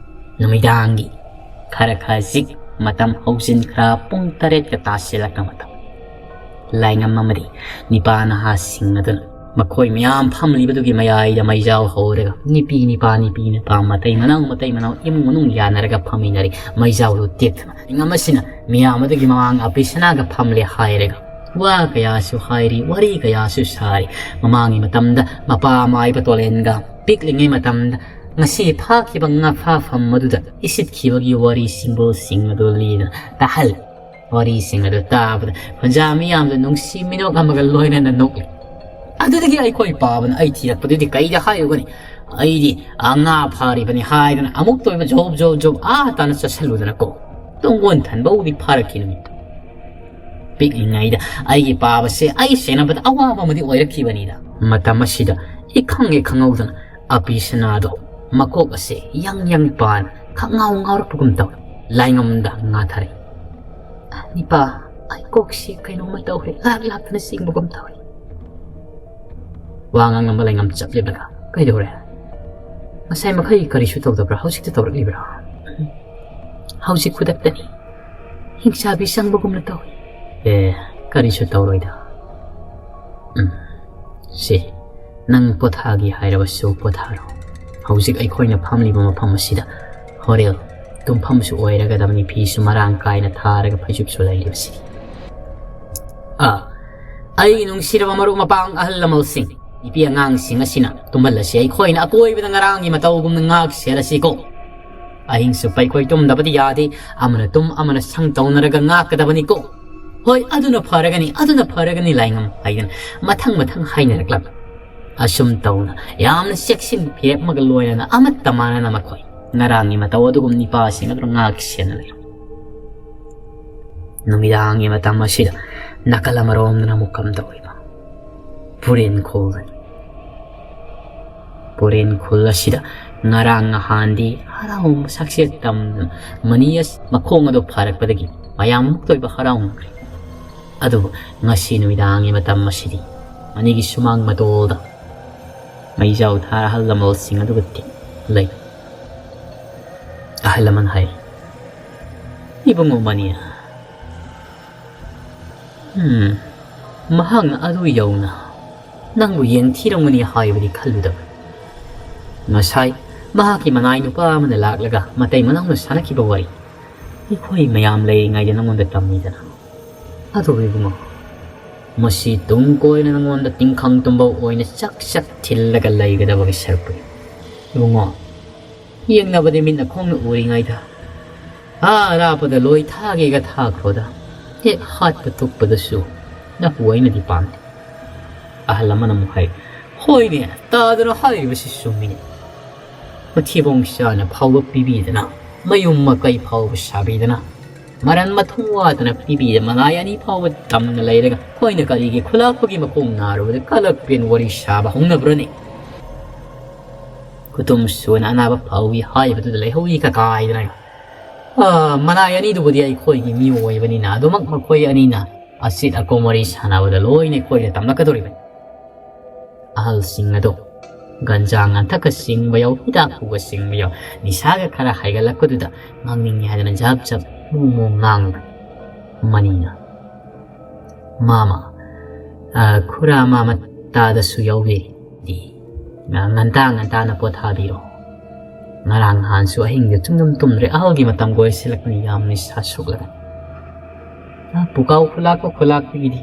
ꯅꯨꯃꯤꯗꯥꯡꯒꯤ ꯈꯔ ꯈꯖꯤꯛ ꯃꯇꯝ ꯍꯧꯖꯤꯟꯈ꯭ꯔ ꯄꯨꯡ ꯇꯔꯦꯠꯀ ꯇꯥꯁꯤꯜꯂꯛꯄ ꯃꯇꯝ, ꯂꯥꯏꯉꯝ ꯑꯃꯗꯤ ꯅꯤꯄꯥ ꯅꯍꯥꯁꯤꯡ ꯑꯗꯨꯅ ꯃꯈꯣꯏ ꯃꯌꯥꯝ ꯐꯝꯂꯤꯕꯗꯨꯒꯤ ꯃꯌꯥꯏꯗ ꯃꯩꯖꯥꯎ ꯍꯧꯔꯒ ꯅꯤꯄꯤ ꯅꯤꯄꯥ ꯅꯤꯄꯤ ꯅꯤꯄꯥ ꯃꯇꯩ ꯃꯅꯥꯎ ꯃꯇꯩ ꯃꯅꯥꯎ ꯏꯃꯨꯡ ꯃꯅꯨꯡ ꯌꯥꯅꯔꯒ ꯐꯝꯃꯤꯟꯅꯔꯤ꯫ ꯃꯩꯖꯥꯎꯗꯨ ꯇꯦꯛꯇꯅ ꯂꯥꯏꯉꯝ ꯑꯁꯤꯅ ꯃꯤꯌꯥꯝ ꯑꯗꯨꯒꯤ ꯃꯃꯥꯡ ꯑꯄꯤꯁꯅꯥꯒ ꯐꯝꯂꯦ ꯍꯥꯏꯔꯒ ꯋꯥ ꯀꯌꯥꯁꯨ ꯍꯥꯏꯔꯤ, ꯋꯥꯔꯤ ꯀꯌꯥꯁꯨ ꯁꯥꯔꯤ꯫ ꯃꯃꯥꯡꯒꯤ ꯃꯇꯝꯗ ꯃꯄꯥ ꯃꯥꯏꯕ ꯇꯣꯂꯦꯟꯒ ꯄꯤꯛꯂꯤꯉꯩ ꯃꯇꯝꯗ ꯉꯁꯤ ꯐꯥꯈꯤꯕ ꯉꯥ ꯐꯥꯐꯝ ꯑꯗꯨꯗ ꯏꯁꯤꯠꯈꯤꯕꯒꯤ ꯋꯥꯔꯤ ꯁꯤꯡꯕꯣꯜꯁꯤꯡ ꯑꯗꯨ ꯂꯤꯗꯨꯅ ꯇꯥꯍꯜꯂꯤ꯫ ꯋꯥꯔꯤꯁꯤꯡ ꯑꯗꯨ ꯇꯥꯕꯗ ꯈꯨꯟꯖꯥ ꯃꯤꯌꯥꯝꯗ ꯅꯨꯡꯁꯤ ꯃꯤꯅꯣꯛ ꯑꯃꯒ ꯂꯣꯏꯅꯅ ꯅꯣꯛꯂꯤ꯫ ꯑꯗꯨꯗꯒꯤ ꯑꯩꯈꯣꯏ ꯄꯥꯕꯅ ꯑꯩ ꯊꯤꯔꯛꯄꯗꯨꯗꯤ ꯀꯩꯗ ꯍꯥꯏꯔꯨꯒꯅꯤ? ꯑꯩꯗꯤ ꯉꯥ ꯐꯥꯔꯤꯕꯅꯤ ꯍꯥꯏꯗꯅ ꯑꯃꯨꯛꯇ ꯑꯣꯏꯕ ꯖꯣꯕ ꯖꯣꯕ ꯖꯣꯕ ꯑꯥ ꯇꯥꯅ ꯆꯠꯁꯜꯂꯨꯗꯅꯀꯣ, ꯇꯨꯡꯒꯣꯟ ꯊꯟꯕꯧꯗꯤ ꯐꯥꯔꯛꯈꯤꯅꯨ꯫ ꯄꯤꯛꯂꯤꯉꯩꯗ ꯑꯩꯒꯤ ꯄꯥꯕꯁꯦ ꯑꯩ ꯁꯦꯟꯅꯕꯗ ꯑꯋꯥꯕ ꯑꯃꯗꯤ ꯑꯣꯏꯔꯛꯈꯤꯕꯅꯤꯗ꯫ ꯃꯇꯝ ꯑꯁꯤꯗ ꯏꯈꯪ ꯍꯦꯛ ꯈꯪꯍꯧꯗꯅ ꯑꯄꯤ ꯁꯅꯥꯗꯣ ꯃꯀꯣꯛ ꯑꯁꯦ ꯌꯪ ꯌꯪ ꯄꯥꯟ ꯈꯪꯉꯥꯎ ꯉꯥꯎꯔꯛꯄꯒꯨꯝ ꯇꯧꯏ꯫ ꯂꯥꯏꯉꯝꯗ ꯉꯥꯊꯔꯛꯏ꯫ "ꯅꯤꯄꯥ, ꯑꯩ ꯀꯣꯛꯁꯤ ꯀꯩꯅꯣꯝꯃ ꯇꯧꯔꯦ, ꯂꯥꯛ ꯂꯥꯛꯇꯅ ꯆꯤꯡꯕꯒꯨꯝ ꯇꯧꯔꯦ꯫" ꯋꯥ ꯉꯥꯡꯂꯝꯕ ꯂꯥꯏꯉꯝ ꯆꯞ ꯂꯦꯞꯂꯒ, "ꯀꯩꯗꯧꯔꯦ? ꯉꯁꯥꯏ ꯃꯈꯩ ꯀꯔꯤꯁꯨ ꯇꯧꯗꯕ꯭ꯔꯥ? ꯍꯧꯖꯤꯛꯇ ꯇꯧꯔꯛꯂꯤꯕ꯭ꯔꯥ?" "ꯍꯧꯖꯤꯛ ꯈꯨꯗꯛꯇꯅꯤ꯫ ꯍꯤꯡꯆꯥꯕꯤ ꯆꯪꯕꯒꯨꯝꯅ ꯇꯧꯏ꯫" "ꯑꯦ, ꯀꯔꯤꯁꯨ ꯇꯧꯔꯣꯏꯗ꯫ ꯎꯝ, ꯁꯤ, ꯅꯪ ꯄꯣꯊꯥꯒꯦ ꯍꯥꯏꯔꯕꯁꯨ ꯄꯣꯊꯥꯔꯣ꯫ ꯍꯧꯖꯤꯛ ꯑꯩꯈꯣꯏꯅ ꯐꯝꯂꯤꯕ ꯃꯐꯝ ꯑꯁꯤꯗ ꯍꯣꯔꯦꯜ ꯇꯨꯝꯐꯝꯁꯨ ꯑꯣꯏꯔꯒꯗꯕꯅꯤ, ꯐꯤꯁꯨ ꯃꯔꯥꯡ ꯀꯥꯏꯅ ꯊꯥꯔꯒ ꯐꯩꯖꯨꯞꯁꯨ ꯂꯩꯔꯤꯕꯁꯤꯗꯤ꯫ ꯑꯥ, ꯑꯩꯒꯤ ꯅꯨꯡꯁꯤꯔꯕ ꯃꯔꯨꯞ ꯃꯄꯥꯡ ꯑꯍꯜ ꯂꯃꯟꯁꯤꯡ, ꯅꯨꯄꯤ ꯑꯉꯥꯡꯁꯤꯡ ꯑꯁꯤꯅ ꯇꯨꯝꯍꯜꯂꯁꯤ꯫ ꯑꯩꯈꯣꯏꯅ ꯑꯀꯣꯏꯕꯗ ꯉꯔꯥꯡꯒꯤ ꯃꯇꯧꯒꯨꯝꯅ ꯉꯥꯛ ꯁꯦꯜꯂꯁꯤꯀꯣ꯫ ꯑꯍꯤꯡ ꯆꯨꯞꯄ ꯑꯩꯈꯣꯏ ꯇꯨꯝꯗꯕꯗꯤ ꯌꯥꯗꯦ꯫ ꯑꯃꯅ ꯇꯨꯝ, ꯑꯃꯅ ꯁꯪ ꯇꯧꯅꯔꯒ ꯉꯥꯛꯀꯗꯕꯅꯤꯀꯣ꯫ ꯍꯣꯏ, ꯑꯗꯨꯅ ꯐꯔꯒꯅꯤ, ꯑꯗꯨꯅ ꯐꯔꯒꯅꯤ ꯂꯥꯏꯉꯝ" ꯍꯥꯏꯗꯅ ꯃꯊꯪ ꯃꯊꯪ ꯍꯥꯏꯅꯔꯛꯂꯝꯃꯤ꯫ ꯑꯁꯨꯝ ꯇꯧꯅ ꯌꯥꯝꯅ ꯆꯦꯛꯁꯤꯟ ꯐꯤꯔꯦꯞ ꯑꯃꯒ ꯂꯣꯏꯅꯅ ꯑꯃꯠꯇ ꯃꯥꯟꯅꯅ ꯃꯈꯣꯏ ꯉꯔꯥꯡꯒꯤ ꯃꯇꯧ ꯑꯗꯨꯒꯨꯝ ꯅꯤꯄꯥꯁꯤꯡ ꯑꯗꯨꯅ ꯉꯥꯛ ꯁꯦꯟꯅ ꯂꯩꯔꯝꯃꯤ꯫ ꯅꯨꯃꯤꯗꯥꯡꯒꯤ ꯃꯇꯝ ꯑꯁꯤꯗ ꯅꯥꯀꯜ ꯑꯃꯔꯣꯝꯗꯅ ꯑꯃꯨꯛ ꯀꯝꯗꯧꯔꯤꯕ? ꯄꯨꯔꯦꯟ ꯈꯨꯜꯗꯅꯤ꯫ ꯄꯨꯔꯦꯟ ꯈꯨꯜ ꯑꯁꯤꯗ ꯉꯔꯥꯡ ꯅꯍꯥꯟꯗꯤ ꯍꯔꯥꯎ ꯁꯛꯁꯦꯠ ꯇꯝꯗꯨꯅ ꯃꯅꯤ ꯑꯁꯤ ꯃꯈꯣꯡ ꯑꯗꯨ ꯐꯥꯔꯛꯄꯗꯒꯤ ꯃꯌꯥꯝ ꯑꯃꯨꯛꯇ ꯑꯣꯏꯕ ꯍꯔꯥꯎꯅꯈ꯭ꯔꯦ꯫ ꯑꯗꯨꯕꯨ ꯉꯁꯤ ꯅꯨꯃꯤꯗꯥꯡꯒꯤ ꯃꯇꯝ ꯑꯁꯤꯗꯤ ꯑꯅꯤꯒꯤ ꯁꯨꯃꯥꯡ ꯃꯇꯣꯜꯗ ꯃꯩꯖꯥꯎ ꯊꯥꯔ ꯑꯍꯜ ꯂꯃꯟꯁꯤꯡ ꯑꯗꯨꯒ ꯊꯤꯛ ꯂꯩ꯫ ꯑꯍꯜ ꯂꯃꯟ ꯍꯥꯏ, "ꯏꯕꯨꯡꯉꯣ ꯃꯅꯤ, ꯎꯝ, ꯃꯍꯥꯛꯅ ꯑꯗꯨ ꯌꯧꯅ ꯅꯪꯕꯨ ꯌꯦꯡꯊꯤꯔꯝꯒꯅꯤ ꯍꯥꯏꯕꯗꯤ ꯈꯜꯂꯨꯗꯕ꯫ ꯉꯁꯥꯏ ꯃꯍꯥꯛꯀꯤ ꯃꯅꯥꯏ ꯅꯨꯄꯥ ꯑꯃꯅ ꯂꯥꯛꯂꯒ ꯃꯇꯩ ꯃꯅꯥꯎꯅ ꯁꯥꯟꯅꯈꯤꯕ ꯋꯥꯔꯤ ꯑꯩꯈꯣꯏ ꯃꯌꯥꯝ ꯂꯩꯔꯤꯉꯩꯗ ꯅꯉꯣꯟꯗ ꯇꯝꯃꯤꯗꯅ꯫ ꯑꯗꯨꯕꯨ ꯏꯕꯨꯡꯉꯣ, ꯃꯁꯤ ꯇꯨꯡ ꯀꯣꯏꯅ ꯅꯉꯣꯟꯗ ꯇꯤꯡꯈꯪ ꯇꯨꯝꯕ ꯑꯣꯏꯅ ꯆꯛ ꯆꯛ ꯊꯤꯜꯂꯒ ꯂꯩꯒꯗꯕꯒꯤ ꯁꯔꯨꯛꯄꯨꯗꯤ, ꯏꯕꯨꯡꯉꯣ, ꯌꯦꯡꯅꯕꯗꯤ ꯃꯤꯠꯅ ꯈꯣꯡꯅ ꯎꯔꯤꯉꯩꯗ ꯑꯥ ꯑꯔꯥꯞꯄꯗ ꯂꯣꯏ ꯊꯥꯒꯦꯒ ꯊꯥꯈ꯭ꯔꯣꯗ, ꯍꯦꯛ ꯍꯥꯠꯄ ꯊꯨꯞꯄꯗꯁꯨ ꯅꯄꯨ ꯑꯩꯅꯗꯤ ꯄꯥꯝꯗꯦ꯫" ꯑꯍꯜ ꯑꯃꯅ ꯑꯃꯨꯛ ꯍꯥꯏ, "ꯍꯣꯏꯅꯦ, ꯇꯥꯗꯅ ꯍꯥꯏꯔꯤꯕꯁꯤ ꯆꯨꯝꯃꯤꯅꯦ꯫ ꯃꯊꯤꯕꯣꯡ ꯆꯥꯅ ꯐꯥꯎꯕ ꯄꯤꯕꯤꯗꯅ, ꯃꯌꯨꯝ ꯃꯀꯩ ꯐꯥꯎꯕ ꯁꯥꯕꯤꯗꯅ, ꯃꯔꯟ ꯃꯊꯨꯝ ꯋꯥꯗꯅ ꯄꯤꯕꯤꯗ ꯃꯅꯥꯏ ꯑꯅꯤ ꯐꯥꯎꯕ ꯇꯝꯅ ꯂꯩꯔꯒ ꯑꯩꯈꯣꯏꯅ ꯀꯔꯤꯒꯤ ꯈꯨꯂꯥꯛꯄꯒꯤ ꯃꯈꯣꯡ ꯅꯥꯔꯨꯕꯗ ꯀꯂꯛꯄꯦꯟ ꯋꯥꯔꯤ ꯁꯥꯕ ꯍꯧꯅꯕ꯭ꯔꯅꯦ? ꯈꯨꯇꯨꯝ ꯁꯨꯅ ꯑꯅꯥꯕ ꯐꯥꯎꯏ ꯍꯥꯏꯕꯗꯨꯗ ꯂꯩꯍꯧꯔꯤ ꯀꯀꯥꯏꯗꯅ꯫ ꯑꯥ, ꯃꯅꯥꯏ ꯑꯅꯤꯗꯨꯕꯨꯗꯤ ꯑꯩꯈꯣꯏꯒꯤ ꯃꯤꯑꯣꯏꯕꯅꯤꯅ ꯑꯗꯨꯃꯛ ꯃꯈꯣꯏ ꯑꯅꯤꯅ ꯑꯆꯤꯠ ꯑꯀꯣꯝ ꯋꯥꯔꯤ ꯁꯥꯟꯅꯕꯗ ꯂꯣꯏꯅ ꯑꯩꯈꯣꯏꯗ ꯇꯝꯂꯛꯀꯗꯧꯔꯤꯕꯅꯤ꯫" ꯑꯍꯜꯁꯤꯡ ꯑꯗꯨ ꯒꯟꯖꯥ ꯉꯟꯊꯛꯀ ꯁꯤꯡꯕ ꯌꯥꯎ, ꯍꯤꯗꯥꯛ ꯄꯨꯕ ꯁꯤꯡꯕ ꯌꯥꯎ, ꯅꯤꯁꯥꯒ ꯈꯔ ꯍꯥꯏꯒꯠꯂꯛꯄꯗꯨꯗ ꯉꯥꯡꯅꯤꯡꯉꯤ ꯍꯥꯏꯗꯅ ꯖꯞ ꯖꯞ ꯃꯣꯡ ꯃꯣꯡ ꯉꯥꯡꯂꯤ꯫ ꯃꯅꯤꯅ, "ꯃꯥꯃ, ꯑ, ꯈꯨꯔꯥ ꯃꯥꯃ ꯇꯥꯗꯁꯨ ꯌꯥꯎꯕꯤꯔꯤ꯫ ꯉ-, ꯉꯟꯇꯥ ꯉꯟꯇꯥꯅ ꯄꯣꯊꯥꯕꯤꯔꯣ꯫ ꯉꯔꯥꯡ ꯅꯍꯥꯟꯁꯨ ꯑꯍꯤꯡꯗ ꯆꯨꯝꯗꯨꯝ ꯇꯨꯝꯗ꯭ꯔꯦ, ꯑꯍꯜꯒꯤ ꯃꯇꯝ ꯀꯣꯏꯁꯤꯜꯂꯛꯄꯅꯤ, ꯌꯥꯝ ꯅꯤꯁꯥ ꯁꯣꯛꯂꯒ꯫ ꯑ, ꯄꯨꯀꯥꯎ ꯈꯨꯂꯥꯛꯄ ꯈꯨꯂꯥꯛꯄꯒꯤꯗꯤ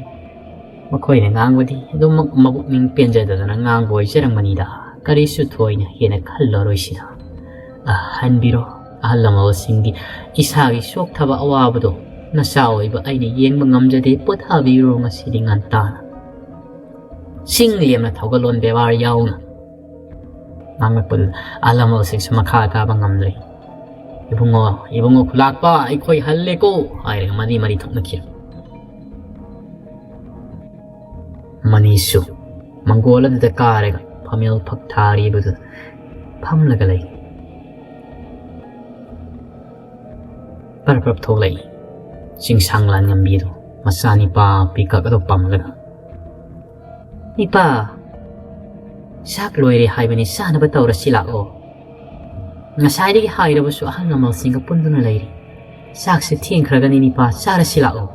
ꯃꯈꯣꯏꯅ ꯉꯥꯡꯕꯗꯤ ꯑꯗꯨꯃꯛ ꯃꯕꯨꯛꯅꯤꯡ ꯄꯦꯟꯖꯗꯗꯅ ꯉꯥꯡꯕ ꯑꯣꯏꯖꯔꯝꯒꯅꯤꯗ꯫ ꯀꯔꯤꯁꯨ ꯊꯣꯏꯅ ꯍꯦꯟꯅ ꯈꯜꯂꯔꯣꯏꯁꯤꯗ꯫ ꯑ, ꯍꯟꯕꯤꯔꯣ, ꯑꯍꯜ ꯂꯃꯟꯁꯤꯡꯒꯤ ꯏꯁꯥꯒꯤ ꯆꯣꯛꯊꯕ ꯑꯋꯥꯕꯗꯣ ꯅꯆꯥ ꯑꯣꯏꯕ ꯑꯩꯅ ꯌꯦꯡꯕ ꯉꯝꯖꯗꯦ꯫ ꯄꯣꯊꯥꯕꯤꯔꯣ ꯉꯁꯤꯗꯤ ꯉꯟꯇꯥꯅ꯫" ꯆꯤꯡ ꯂꯦꯝꯅ ꯊꯧꯒꯜꯂꯣꯟ ꯕꯦꯕꯥꯔ ꯌꯥꯎꯅ ꯉꯥꯡꯂꯛꯄꯗꯨꯗ ꯑꯍꯜ ꯂꯃꯟꯁꯤꯡꯁꯨ ꯃꯈꯥ ꯇꯥꯕ ꯉꯝꯗ꯭ꯔꯦ꯫ "ꯏꯕꯨꯡꯉꯣ, ꯏꯕꯨꯡꯉꯣ ꯈꯨꯂꯥꯛꯄ, ꯑꯩꯈꯣꯏ ꯍꯜꯂꯦꯀꯣ," ꯍꯥꯏꯔꯒ ꯃꯔꯤ ꯃꯔꯤ ꯊꯣꯛꯅꯈꯤ꯫ ꯃꯅꯤꯁꯨ ꯃꯪꯒꯣꯜ ꯑꯗꯨꯗ ꯀꯥꯔꯒ ꯐꯝꯃꯦꯜ ꯐꯛ ꯊꯥꯔꯤꯕꯗꯨ ꯐꯝꯂꯒ ꯂꯩ꯫ ꯄꯔꯞ ꯄꯔꯞ ꯊꯣꯛꯂꯛꯏ꯫ ꯆꯤꯡꯁꯥꯡ ꯂꯥꯟꯉꯝꯕꯤꯗꯨ ꯃꯆꯥꯅꯤꯄꯥ ꯄꯤꯀꯛ ꯑꯗꯨ ꯄꯝꯂꯒ꯫ "ꯏꯄꯥ, ꯆꯥꯛ ꯂꯣꯏꯔꯦ ꯍꯥꯏꯕꯅꯤ, ꯆꯥꯅꯕ ꯇꯧꯔꯁꯤ ꯂꯥꯛꯑꯣ꯫ ꯉꯁꯥꯏꯗꯒꯤ ꯍꯥꯏꯔꯕꯁꯨ ꯑꯍꯜ ꯂꯃꯟꯁꯤꯡꯒ ꯄꯨꯟꯗꯨꯅ ꯂꯩꯔꯤ꯫ ꯆꯥꯛꯁꯦ ꯊꯦꯡꯈ꯭ꯔꯒꯅꯤ ꯏꯄꯥ, ꯆꯥꯔꯁꯤ ꯂꯥꯛꯑꯣ꯫"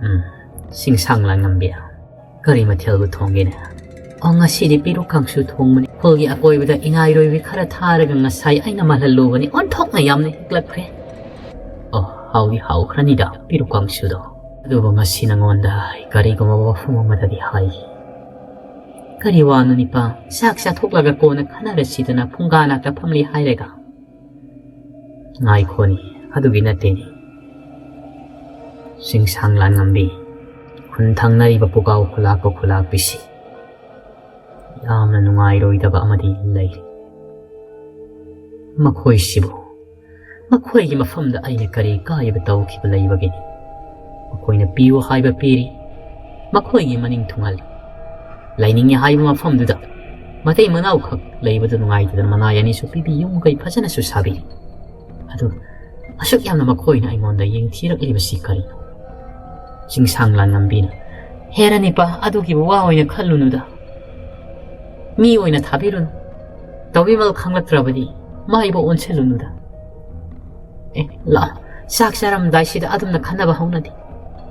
"ꯎꯝ, ꯁꯤꯡꯁꯥꯡ ꯂꯥꯡꯉꯝꯕꯤ, ꯀꯔꯤ ꯃꯊꯦꯜꯕꯨ ꯊꯣꯡꯒꯦꯅꯦ?" "ꯑꯣ, ꯉꯁꯤꯗꯤ ꯄꯤꯔꯨꯛ ꯀꯥꯡꯁꯨ ꯊꯣꯡꯕꯅꯤ꯫ ꯈꯨꯜꯒꯤ ꯑꯀꯣꯏꯕꯗ ꯏꯅꯥꯏꯔꯣꯏꯕꯤ ꯈꯔ ꯊꯥꯔꯒ ꯉꯁꯥꯏ ꯑꯩꯅ ꯃꯜꯍꯜꯂꯨꯕꯅꯤ, ꯑꯣꯟꯊꯣꯛꯅ ꯌꯥꯝꯅ ꯍꯦꯛꯂꯛꯈ꯭ꯔꯦ꯫ ꯑꯣ, ꯍꯥꯎꯗꯤ ꯍꯥꯎꯈ꯭ꯔꯅꯤꯗ ꯄꯤꯔꯨꯛ ꯀꯥꯡꯁꯨꯗꯣ꯫ ꯑꯗꯨꯕꯨ ꯉꯁꯤ ꯅꯉꯣꯟꯗ ꯑꯩ ꯀꯔꯤꯒꯨꯝꯕ ꯋꯥꯐꯝ ꯑꯃꯗꯗꯤ ꯍꯥꯏꯒꯦ꯫" "ꯀꯔꯤ ꯋꯥꯅꯣ ꯅꯤꯄꯥ? ꯆꯥꯛ ꯆꯥꯊꯣꯛꯂꯒ ꯀꯣꯟꯅ ꯈꯟꯅꯔꯁꯤꯗꯅ ꯐꯨꯡꯒꯥ ꯅꯥꯛꯇ ꯐꯝꯂꯤ ꯍꯥꯏꯔꯒ?" "ꯉꯥꯏꯈꯣꯅꯤ, ꯑꯗꯨꯒꯤ ꯅꯠꯇꯦꯅꯤ꯫ ꯁꯤꯡꯁꯥꯡ ꯂꯥꯟꯉꯝꯕꯤ, ꯈꯨꯟ ꯊꯪꯅꯔꯤꯕ ꯄꯨꯒꯥꯎ ꯈꯨꯂꯥꯛꯄ ꯈꯨꯂꯥꯛꯄꯤꯁꯤ ꯌꯥꯝꯅ ꯅꯨꯡꯉꯥꯏꯔꯣꯏꯗꯕ ꯑꯃꯗꯤ ꯂꯩꯔꯤ꯫ ꯃꯈꯣꯏꯁꯤꯕꯨ, ꯃꯈꯣꯏꯒꯤ ꯃꯐꯝꯗ ꯑꯩꯅ ꯀꯔꯤ ꯀꯥꯏꯕ ꯇꯧꯈꯤꯕ ꯂꯩꯕꯒꯦ? ꯃꯈꯣꯏꯅ ꯄꯤꯌꯨ ꯍꯥꯏꯕ ꯄꯤꯔꯤ, ꯃꯈꯣꯏꯒꯤ ꯃꯅꯤꯡ ꯊꯨꯡꯍꯜꯂꯤ꯫ ꯂꯩꯅꯤꯡꯉꯤ ꯍꯥꯏꯕ ꯃꯐꯝꯗꯨꯗ ꯃꯇꯩ ꯃꯅꯥꯎꯈꯛ ꯂꯩꯕꯗꯨ ꯅꯨꯡꯉꯥꯏꯇꯗꯅ ꯃꯅꯥꯏ ꯑꯅꯤꯁꯨ ꯄꯤꯕꯤ, ꯌꯨꯝ ꯀꯩ ꯐꯖꯅꯁꯨ ꯁꯥꯕꯤꯔꯤ꯫ ꯑꯗꯨ ꯑꯁꯨꯛ ꯌꯥꯝꯅ ꯃꯈꯣꯏꯅ ꯑꯩꯉꯣꯟꯗ ꯌꯦꯡꯊꯤꯔꯛꯂꯤꯕꯁꯤ ꯀꯔꯤꯅꯣ?" ꯆꯤꯡꯁꯥꯡ ꯂꯥꯟꯉꯝꯕꯤꯅ, "ꯍꯦꯔꯥ ꯅꯤꯄꯥ, ꯑꯗꯨꯒꯤꯕꯨ ꯋꯥ ꯑꯣꯏꯅ ꯈꯜꯂꯨꯅꯨꯗ꯫ ꯃꯤ ꯑꯣꯏꯅ ꯊꯥꯕꯤꯔꯨꯅꯨ꯫ ꯇꯧꯕꯤꯃꯜ ꯈꯪꯂꯛꯇ꯭ꯔꯕꯗꯤ ꯃꯥꯏꯕꯨ ꯑꯣꯟꯁꯤꯜꯂꯨꯅꯨꯗ꯫ ꯑꯦ, ꯂꯥꯛꯑꯣ, ꯆꯥꯛ ꯆꯥꯔꯝꯗꯥꯏꯁꯤꯗ ꯑꯗꯨꯝꯅ ꯈꯟꯅꯕ ꯍꯧꯅꯗꯦ꯫"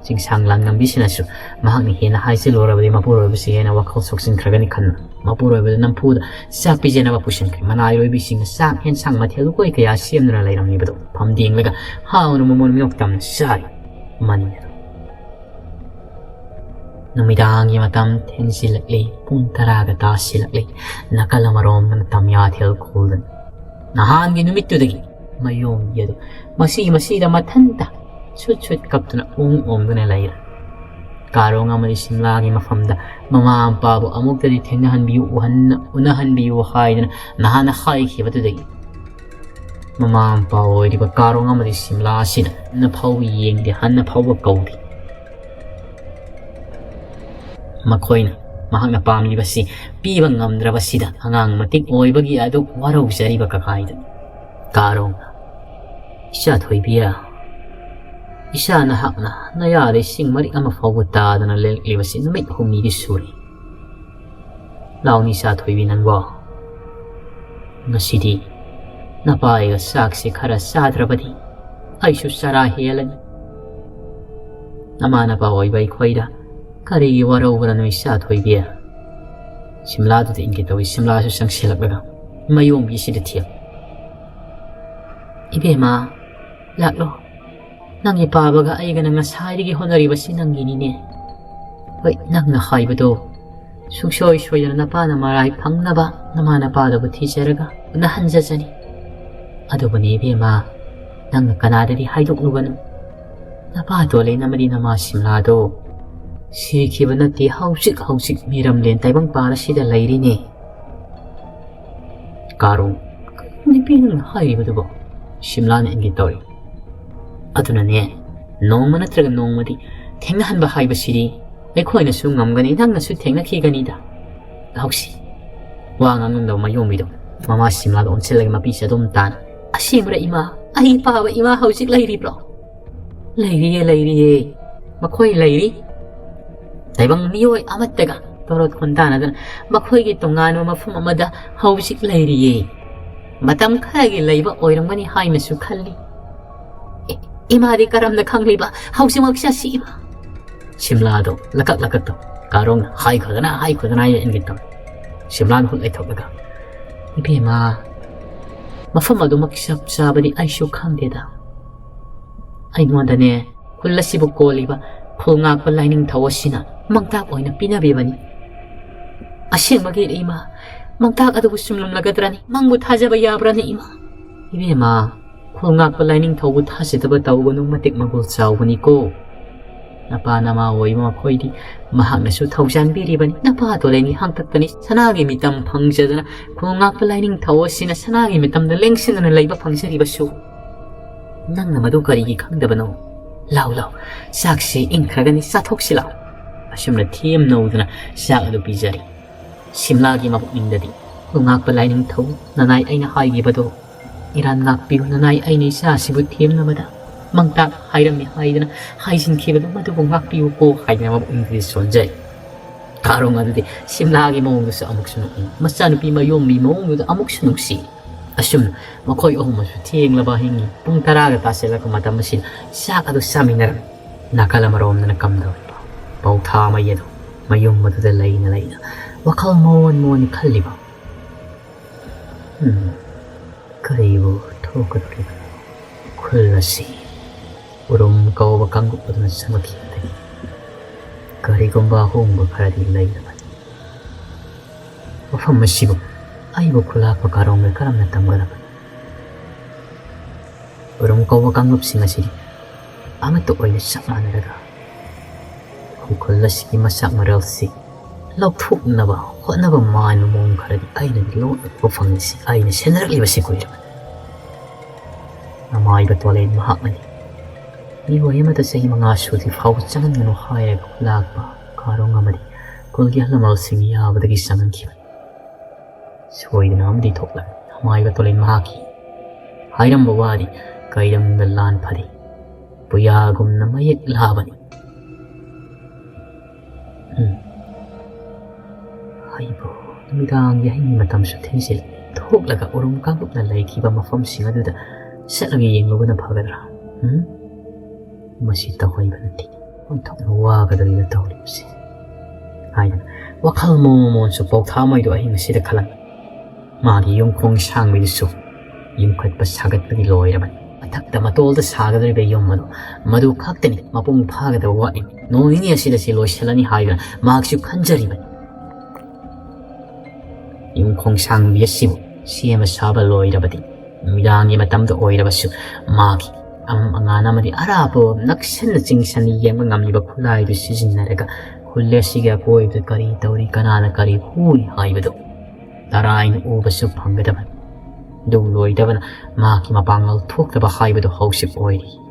ꯆꯤꯡꯁꯥꯡ ꯂꯥꯟꯉꯝꯕꯤꯁꯤꯅꯁꯨ ꯃꯍꯥꯛꯅ ꯍꯦꯟꯅ ꯍꯥꯏꯖꯤꯜꯂꯨꯔꯕꯗꯤ ꯃꯄꯨꯔꯣꯏꯕꯁꯤ ꯍꯦꯟꯅ ꯋꯥꯈꯜ ꯁꯣꯛꯆꯤꯟꯈ꯭ꯔꯒꯅꯤ ꯈꯟꯅ ꯃꯄꯨꯔꯣꯏꯕꯗ ꯅꯝꯐꯨꯗ ꯆꯥꯛ ꯄꯤꯖꯅꯕ ꯄꯨꯁꯤꯟꯈ꯭ꯔꯦ꯫ ꯃꯅꯥꯏꯔꯣꯏꯕꯤꯁꯤꯡꯅ ꯆꯥꯛ ꯍꯦꯟꯁꯥꯡ ꯃꯊꯦꯜ ꯂꯨꯀꯣꯏ ꯀꯌꯥ ꯁꯦꯝꯗꯨꯅ ꯂꯩꯔꯝꯂꯤꯕꯗꯨ ꯐꯝꯗꯦꯡꯂꯒ ꯍꯥꯎꯅ ꯃꯃꯣꯟ ꯃꯤꯅꯣꯛ ꯇꯝꯅ ꯆꯥꯔꯤ꯫ ꯃꯅꯤ ꯑꯗꯨ ꯅꯨꯃꯤꯗꯥꯡꯒꯤ ꯃꯇꯝ ꯊꯦꯡꯖꯤꯜꯂꯛꯂꯤ꯫ ꯄꯨꯡ ꯇꯔꯥꯒ ꯇꯥꯁꯤꯜꯂꯛꯂꯤ꯫ ꯅꯥꯀꯜ ꯑꯃꯔꯣꯝꯗꯅ ꯇꯝꯌꯥꯊꯦꯜ ꯈꯨꯜꯗꯨꯅ ꯅꯍꯥꯟꯒꯤ ꯅꯨꯃꯤꯠꯇꯨꯗꯒꯤ ꯃꯌꯣꯡꯒꯤ ꯑꯗꯨ ꯃꯁꯤ ꯃꯁꯤꯗ ꯃꯊꯟꯇ ꯁꯨꯠ ꯁꯨꯠ ꯀꯞꯇꯨꯅ ꯎꯪ ꯎꯪꯗꯨꯅ ꯂꯩꯔꯦ꯫ ꯀꯥꯔꯣꯡ ꯑꯃꯗꯤ ꯁꯤꯝꯂꯥꯒꯤ ꯃꯐꯝꯗ ꯃꯃꯥ ꯃꯄꯥꯕꯨ ꯑꯃꯨꯛꯇꯗꯤ ꯊꯦꯡꯅꯍꯟꯕꯤꯌꯨ, ꯎꯍꯟ-, ꯎꯅꯍꯟꯕꯤꯌꯨ ꯍꯥꯏꯗꯨꯅ ꯅꯍꯥꯟꯅ ꯍꯥꯏꯈꯤꯕꯗꯨꯗꯒꯤ ꯃꯃꯥ ꯃꯄꯥ ꯑꯣꯏꯔꯤꯕ ꯀꯥꯔꯣꯡ ꯑꯃꯗꯤ ꯁꯤꯝꯂꯥ ꯑꯁꯤꯗ ꯍꯟꯅ ꯐꯥꯎꯕ ꯌꯦꯡꯗꯦ, ꯍꯟꯅ ꯐꯥꯎꯕ ꯀꯧꯗꯦ꯫ ꯃꯈꯣꯏꯅ ꯃꯍꯥꯛꯅ ꯄꯥꯝꯂꯤꯕꯁꯤ ꯄꯤꯕ ꯉꯝꯗ꯭ꯔꯕꯁꯤꯗ ꯑꯉꯥꯡ ꯃꯇꯤꯛ ꯑꯣꯏꯕꯒꯤ ꯑꯗꯨ ꯋꯥꯔꯧꯖꯔꯤꯕ ꯀꯀꯥꯏꯗ ꯀꯥꯔꯣꯡꯅ, "ꯏꯆꯥ ꯊꯣꯏꯕꯤ, "ꯏꯆꯥ, ꯅꯍꯥꯛꯅ ꯅꯌꯥꯗ ꯏꯁꯤꯡ ꯃꯔꯤꯛ ꯑꯃ ꯐꯥꯎꯕ ꯇꯥꯗꯅ ꯂꯦꯜꯂꯛꯂꯤꯕꯁꯤ ꯅꯨꯃꯤꯠ ꯍꯨꯝꯅꯤꯗꯤ ꯁꯨꯔꯦ꯫ ꯂꯥꯎꯅꯤ, ꯏꯆꯥ ꯊꯣꯏꯕꯤ, ꯅꯪꯕꯣ꯫ ꯉꯁꯤꯗꯤ ꯅꯄꯥ ꯑꯩꯒ ꯆꯥꯛꯁꯦ ꯈꯔ ꯆꯥꯗ꯭ꯔꯕꯗꯤ ꯑꯩꯁꯨ ꯆꯔꯥ ꯍꯦꯜꯂꯅꯤ꯫ ꯅꯃꯥ ꯅꯄꯥ ꯑꯣꯏꯕ ꯑꯩꯈꯣꯏꯗ ꯀꯔꯤꯒꯤ ꯋꯥꯔꯧꯕꯅꯣ, ꯏꯆꯥ ꯊꯣꯏꯕꯤ?" ꯁꯤꯝꯂꯥꯗꯨꯗ ꯏꯟꯒꯦ ꯇꯧꯏ꯫ ꯁꯤꯝꯂꯥꯁꯨ ꯆꯪꯁꯤꯜꯂꯛꯂꯒ ꯃꯌꯣꯝꯕꯤꯁꯤꯗ ꯊꯦꯝ꯫ "ꯏꯕꯦꯝꯃ, ꯂꯥꯛꯂꯣ꯫ ꯅꯪꯒꯤ ꯄꯥꯕꯒ ꯑꯩꯒꯅ ꯉꯁꯥꯏꯗꯒꯤ ꯍꯣꯠꯅꯔꯤꯕꯁꯤ ꯅꯪꯒꯤꯅꯤꯅꯦ꯫ ꯍꯣꯏ, ꯅꯪꯅ ꯍꯥꯏꯕꯗꯣ ꯁꯨꯡꯁꯣꯏ ꯁꯣꯏꯗꯅ ꯅꯄꯥꯅ ꯃꯔꯥꯏ ꯐꯪꯅꯕ ꯅꯃꯥ ꯅꯄꯥꯗꯕꯨ ꯊꯤꯖꯔꯒ ꯎꯅꯍꯟꯖꯖꯅꯤ꯫ ꯑꯗꯨꯕꯨꯅꯦ ꯏꯕꯦꯝꯃ, ꯅꯪꯅ ꯀꯅꯥꯗꯗꯤ ꯍꯥꯏꯗꯣꯛꯂꯨꯒꯅꯨ꯫ ꯅꯄꯥ ꯇꯣꯂꯦꯟ ꯑꯃꯗꯤ ꯅꯃꯥ ꯁꯤꯝꯂꯥꯗꯣ ꯁꯤꯈꯤꯕ ꯅꯠꯇꯦ, ꯍꯧꯖꯤꯛ ꯍꯧꯖꯤꯛ ꯃꯤꯔꯝꯂꯦꯟ ꯇꯥꯏꯕꯪꯄꯥꯜ ꯑꯁꯤꯗ ꯂꯩꯔꯤꯅꯦ꯫" "ꯀꯥꯔꯣꯡ, ꯅꯨꯄꯤ ꯅꯪꯅ ꯍꯥꯏꯔꯤꯕꯗꯨꯕꯣ?" ꯁꯤꯝꯂꯥꯅ ꯏꯪꯒꯤꯠ ꯇꯧꯔꯤ꯫ "ꯑꯗꯨꯅꯅꯦ, ꯅꯣꯡꯃ ꯅꯠꯇ꯭ꯔꯒ ꯅꯣꯡꯃꯗꯤ ꯊꯦꯡꯅꯍꯟꯕ ꯍꯥꯏꯕꯁꯤꯗꯤ ꯑꯩꯈꯣꯏꯅꯁꯨ ꯉꯝꯒꯅꯤ, ꯅꯪꯅꯁꯨ ꯊꯦꯡꯅꯈꯤꯒꯅꯤꯗ꯫ ꯂꯥꯎꯁꯤ꯫" ꯋꯥ ꯉꯥꯡꯉꯝꯗꯕ ꯃꯌꯣꯝꯕꯤꯗꯣ ꯃꯃꯥ ꯁꯤꯝꯂꯥꯗ ꯑꯣꯟꯁꯤꯜꯂꯒ ꯃꯄꯤ ꯆꯗꯣꯝ ꯇꯥꯅ, "ꯑꯁꯦꯡꯕꯔ ꯏꯃꯥ? ꯑꯩ ꯄꯥꯕ ꯏꯃꯥ ꯍꯧꯖꯤꯛ ꯂꯩꯔꯤꯕ꯭ꯔꯣ?" "ꯂꯩꯔꯤꯌꯦ, ꯂꯩꯔꯤꯌꯦ꯫ ꯃꯈꯣꯏ ꯂꯩꯔꯤ꯫ ꯇꯥꯏꯕꯪ ꯃꯤꯑꯣꯏ ꯑꯃꯠꯇꯒ ꯇꯣꯔꯣꯠ ꯈꯣꯟꯗꯥꯅꯗꯅ ꯃꯈꯣꯏꯒꯤ ꯇꯣꯉꯥꯟꯕ ꯃꯐꯝ ꯑꯃꯗ ꯍꯧꯖꯤꯛ ꯂꯩꯔꯤꯌꯦ꯫ ꯃꯇꯝ ꯈꯔꯒꯤ ꯂꯩꯕ ꯑꯣꯏꯔꯝꯒꯅꯤ ꯍꯥꯏꯅꯁꯨ ꯈꯜꯂꯤ꯫" "ꯏ-, ꯏꯃꯥꯗꯤ ꯀꯔꯝꯅ ꯈꯪꯂꯤꯕ? ꯍꯧꯖꯤꯛꯃꯛ ꯆꯠꯁꯤ ꯏꯃꯥ꯫" ꯁꯤꯝꯂꯥꯗꯣ ꯂꯀꯛ ꯂꯀꯛ ꯇꯧ꯫ ꯀꯥꯔꯣꯡꯅ, "ꯍꯥꯏꯈꯣꯗꯅ, ꯍꯥꯏꯈꯣꯗꯅ" ꯍꯥꯏꯅ ꯏꯟꯒꯦ ꯇꯧ꯫ ꯁꯤꯝꯂꯥꯅ ꯍꯨꯠ ꯂꯩꯊꯣꯛꯂꯒ, "ꯏꯕꯦꯝꯃ, ꯃꯐꯝ ꯑꯗꯨꯃꯛ ꯆꯞ ꯆꯥꯕꯗꯤ ꯑꯩꯁꯨ ꯈꯪꯗꯦꯗ꯫ ꯑꯩꯉꯣꯟꯗꯅꯦ, ꯈꯨꯜ ꯑꯁꯤꯕꯨ ꯀꯣꯜꯂꯤꯕ ꯈꯨꯜ ꯉꯥꯛꯄ ꯂꯥꯏꯅꯤꯡꯊꯧ ꯑꯁꯤꯅ ꯃꯥꯡꯇꯥꯛ ꯑꯣꯏꯅ ꯄꯤꯅꯕꯤꯕꯅꯤ꯫ ꯑꯁꯦꯡꯕꯒꯤ ꯏꯃꯥ, ꯃꯥꯡꯇꯥꯛ ꯑꯗꯨꯕꯨ ꯆꯨꯝꯂꯝꯂꯒꯗ꯭ꯔꯅꯤ? ꯃꯪꯕꯨ ꯊꯥꯖꯕ ꯌꯥꯕ꯭ꯔꯅꯤ ꯏꯃꯥ?" "ꯏꯕꯦꯝꯃ, ꯈꯨꯜ ꯉꯥꯛꯄ ꯂꯥꯏꯅꯤꯡꯊꯧꯕꯨ ꯊꯥꯖꯗꯕ ꯇꯧꯒꯅꯨ, ꯃꯇꯤꯛ ꯃꯒꯨꯜ ꯆꯥꯎꯕꯅꯤꯀꯣ꯫ ꯅꯄꯥ ꯅꯃꯥ ꯑꯣꯏꯕ ꯃꯈꯣꯏꯗꯤ ꯃꯍꯥꯛꯅꯁꯨ ꯊꯧꯖꯥꯟꯕꯤꯔꯤꯕꯅꯤ꯫ ꯅꯄꯥ ꯇꯣꯂꯦꯟꯒꯤ ꯍꯥꯛꯇꯛꯇꯅꯤ ꯁꯅꯥꯒꯤ ꯃꯤꯇꯝ ꯐꯪꯖꯗꯅ ꯈꯨꯜ ꯉꯥꯛꯄ ꯂꯥꯏꯅꯤꯡꯊꯧ ꯑꯁꯤꯅ ꯁꯅꯥꯒꯤ ꯃꯤꯇꯝꯗ ꯂꯦꯡꯁꯤꯟꯗꯨꯅ ꯂꯩꯕ ꯐꯪꯖꯔꯤꯕꯁꯨ꯫ ꯅꯪꯅ ꯃꯗꯨ ꯀꯔꯤꯒꯤ ꯈꯪꯗꯕꯅꯣ? ꯂꯥꯎ, ꯂꯥꯎ, ꯆꯥꯛꯁꯤ ꯏꯪꯈ꯭ꯔꯒꯅꯤ, ꯆꯥꯊꯣꯛꯁꯤ ꯂꯥꯎ꯫" ꯑꯁꯨꯝꯅ ꯊꯦꯝ ꯅꯧꯗꯅ ꯆꯥꯛ ꯑꯗꯨ ꯄꯤꯖꯔꯤ꯫ ꯁꯤꯝꯂꯥꯒꯤ ꯃꯄꯨꯛꯅꯤꯡꯗꯗꯤ, "ꯈꯨꯜ ꯉꯥꯛꯄ ꯂꯥꯏꯅꯤꯡꯊꯧ, ꯅꯅꯥꯏ ꯑꯩꯅ ꯍꯥꯏꯈꯤꯕꯗꯣ ꯏꯔꯥꯟ ꯉꯥꯛꯄꯤꯌꯨ, ꯅꯅꯥꯏ ꯑꯩꯅ ꯏꯆꯥ ꯑꯁꯤꯕꯨ ꯊꯦꯝꯅꯕꯗ ꯃꯥꯡꯇꯥꯛ ꯍꯥꯏꯔꯝꯃꯤ ꯍꯥꯏꯗꯅ ꯍꯥꯏꯖꯤꯟꯈꯤꯕꯗꯣ ꯃꯗꯨꯕꯨ ꯉꯥꯛꯄꯤꯌꯨꯀꯣ ꯍꯥꯏꯗꯅ ꯃꯕꯨꯛꯅꯤꯡꯗꯗꯤ ꯁꯣꯟꯖꯩ꯫ ꯀꯥꯔꯣꯡ ꯑꯗꯨꯗꯤ ꯁꯤꯝꯂꯥꯒꯤ ꯃꯑꯣꯡꯗꯨꯁꯨ ꯑꯃꯨꯛꯁꯨ ꯅꯣꯛꯏ, ꯃꯆꯥꯅꯨꯄꯤ ꯃꯌꯣꯝꯒꯤ ꯃꯑꯣꯡꯗꯨꯗ ꯑꯃꯨꯛꯁꯨ ꯅꯨꯡꯁꯤ꯫ ꯑꯁꯨꯝꯅ ꯃꯈꯣꯏ ꯑꯍꯨꯝ ꯑꯃꯁꯨ ꯊꯦꯡꯂꯕ ꯑꯍꯤꯡꯒꯤ ꯄꯨꯡ ꯇꯔꯥꯒ ꯇꯥꯁꯤꯜꯂꯛꯄ ꯃꯇꯝ ꯑꯁꯤꯗ ꯆꯥꯛ ꯑꯗꯨ ꯆꯥꯃꯤꯟꯅꯔꯝꯃꯤ꯫ ꯅꯥꯀꯜ ꯑꯃꯔꯣꯝꯗꯅ ꯀꯝꯗꯧꯔꯤꯕ ꯄꯧꯊꯥ ꯃꯩ ꯑꯗꯨ ꯃꯌꯨꯝ ꯑꯗꯨꯗ ꯂꯩꯅ ꯂꯩꯅ ꯋꯥꯈꯜ ꯃꯣꯟ ꯃꯣꯟ ꯈꯜꯂꯤꯕ꯫ ꯎꯝ, ꯀꯔꯤꯕꯨ ꯊꯣꯛꯀꯗꯧꯔꯤꯕꯅꯣ? ꯈꯨꯜ ꯑꯁꯤ ꯎꯔꯨꯝ ꯀꯧꯕ ꯀꯥꯡꯂꯨꯞ ꯑꯗꯨꯅ ꯆꯪꯂꯛꯈꯤꯕꯗꯒꯤ ꯀꯔꯤꯒꯨꯝꯕ ꯑꯍꯣꯡꯕ ꯈꯔꯗꯤ ꯂꯩꯔꯕꯅꯤ꯫ ꯃꯐꯝ ꯑꯁꯤꯕꯨ ꯑꯩꯕꯨ ꯈꯨꯂꯥꯛꯄ ꯀꯥꯔꯣꯡꯅ ꯀꯔꯝꯅ ꯇꯝꯒꯗꯕꯅꯣ? ꯎꯔꯨꯝ ꯀꯧꯕ ꯀꯥꯡꯂꯨꯞꯁꯤꯡ ꯑꯁꯤ ꯑꯃꯠꯇ ꯑꯣꯏꯅ ꯆꯞ ꯃꯥꯟꯅꯔꯒ ꯈꯨꯜ ꯑꯁꯤꯒꯤ ꯃꯁꯛ ꯃꯔꯦꯜꯁꯤ ꯂꯧꯊꯣꯛꯅꯕ ꯍꯣꯠꯅꯕ ꯃꯥꯟꯕ ꯃꯑꯣꯡ ꯈꯔꯗꯤ ꯑꯩꯅꯗꯤ ꯂꯣꯏꯅ ꯎꯕ ꯐꯪꯂꯤꯁꯤ꯫ ꯑꯩꯅ ꯁꯦꯟꯅꯔꯛꯂꯤꯕꯁꯤ ꯀꯨꯏꯔꯕꯅꯤ꯫ ꯅꯃꯥꯏꯕ ꯇꯣꯂꯦꯟ ꯃꯍꯥꯛꯅꯗꯤ ꯃꯤꯑꯣꯏ ꯑꯃꯗ ꯆꯍꯤ ꯃꯉꯥ ꯁꯨꯗ꯭ꯔꯤ ꯐꯥꯎꯕ ꯆꯪꯍꯟꯒꯅꯨ ꯍꯥꯏꯔꯒ ꯈꯨꯂꯥꯛꯄ ꯀꯥꯔꯣꯡ ꯑꯃꯗꯤ ꯈꯨꯜꯒꯤ ꯑꯍꯜ ꯂꯃꯟꯁꯤꯡ ꯌꯥꯕꯗꯒꯤ ꯆꯪꯍꯟꯈꯤꯕꯅꯤ꯫ ꯁꯣꯏꯗꯅ ꯑꯃꯗꯤ ꯊꯣꯛꯂꯛ꯫ ꯅꯃꯥꯏꯕ ꯇꯣꯂꯦꯟ ꯃꯍꯥꯛꯀꯤ ꯍꯥꯏꯔꯝꯕ ꯋꯥꯗꯤ ꯀꯩꯗꯝꯗ ꯂꯥꯟ ꯐꯗꯦ꯫ ꯄꯨꯌꯥꯒꯨꯝꯅ ꯃꯌꯦꯛ ꯂꯥꯕꯅꯤ꯫ ꯎꯝ꯫ ꯑꯩꯕꯨ ꯅꯨꯃꯤꯗꯥꯡꯒꯤ ꯑꯍꯤꯡꯒꯤ ꯃꯇꯝꯁꯨ ꯊꯦꯡꯖꯤꯜꯂꯦ꯫ ꯊꯣꯛꯂꯒ ꯎꯔꯨꯝ ꯀꯥꯡꯂꯨꯞꯅ ꯂꯩꯈꯤꯕ ꯃꯐꯝꯁꯤꯡ ꯑꯗꯨꯗ ꯆꯠꯂꯒ ꯌꯦꯡꯂꯨꯕꯅ ꯐꯒꯗ꯭ꯔꯥ? ꯎꯝ? ꯃꯁꯤ ꯇꯧꯍꯩꯕ ꯅꯠꯇꯦ꯫ ꯑꯣꯟꯊꯣꯛꯅ ꯋꯥꯒꯗꯧꯔꯤꯕ ꯇꯧꯔꯤꯕꯁꯦ꯫ ꯍꯥꯏꯗꯅ ꯋꯥꯈꯜ ꯃꯑꯣꯡ ꯃꯑꯣꯡꯁꯨ ꯄꯧꯊꯥꯃꯩꯗꯣ ꯑꯍꯤꯡ ꯑꯁꯤꯗ ꯈꯜꯂꯝꯃꯤ꯫ ꯃꯥꯒꯤ ꯌꯨꯝꯈꯣꯡ ꯁꯥꯡꯕꯤꯗꯨꯁꯨ ꯌꯨꯝꯈꯠꯄ ꯁꯥꯒꯠꯄꯗꯤ ꯂꯣꯏꯔꯕꯅꯤ꯫ ꯃꯊꯛꯇ ꯃꯇꯣꯜꯗ ꯁꯥꯒꯗꯧꯔꯤꯕ ꯌꯨꯝ ꯑꯗꯨ ꯃꯗꯨ ꯈꯛꯇꯅꯤ ꯃꯄꯨꯡ ꯐꯥꯒꯗꯕ ꯋꯥꯠꯂꯤ꯫ ꯅꯣꯡ ꯅꯤꯅꯤ ꯑꯁꯤꯗ ꯁꯤ ꯂꯣꯏꯁꯤꯜꯂꯅꯤ ꯍꯥꯏꯗꯨꯅ ꯃꯍꯥꯛꯁꯨ ꯈꯟꯖꯔꯤꯕꯅꯤ꯫ ꯌꯨꯝꯈꯣꯡ ꯁꯥꯡꯕꯤ ꯑꯁꯤꯕꯨ ꯁꯦꯝꯕ ꯁꯥꯕ ꯂꯣꯏꯔꯕꯗꯤ ꯅꯨꯃꯤꯗꯥꯡꯒꯤ ꯃꯇꯝꯗ ꯑꯣꯏꯔꯕꯁꯨ ꯃꯥꯒꯤ ꯑꯃꯝ ꯑꯉꯥꯟ ꯑꯃꯗꯤ ꯑꯔꯥꯞꯄ ꯅꯛꯁꯟꯅ ꯆꯤꯡꯁꯟꯅ ꯌꯦꯡꯕ ꯉꯝꯂꯤꯕ ꯈꯨꯠꯂꯥꯏꯗꯨ ꯁꯤꯖꯤꯟꯅꯔꯒ ꯈꯨꯜ ꯑꯁꯤꯒꯤ ꯑꯀꯣꯏꯕꯗ ꯀꯔꯤ ꯇꯧꯔꯤ, ꯀꯅꯥꯅ ꯀꯔꯤ ꯍꯨꯔꯤ ꯍꯥꯏꯕꯗꯨ ꯇꯔꯥꯏꯅ ꯎꯕꯁꯨ ꯐꯪꯒꯗꯕꯅꯤ꯫ ꯑꯗꯨ ꯂꯣꯏꯗꯕꯅ ꯃꯍꯥꯛꯀꯤ ꯃꯄꯥꯡꯒꯜ ꯊꯣꯛꯇꯕ ꯍꯥꯏꯕꯗꯨ ꯍꯧꯖꯤꯛ ꯑꯣꯏꯔꯤ꯫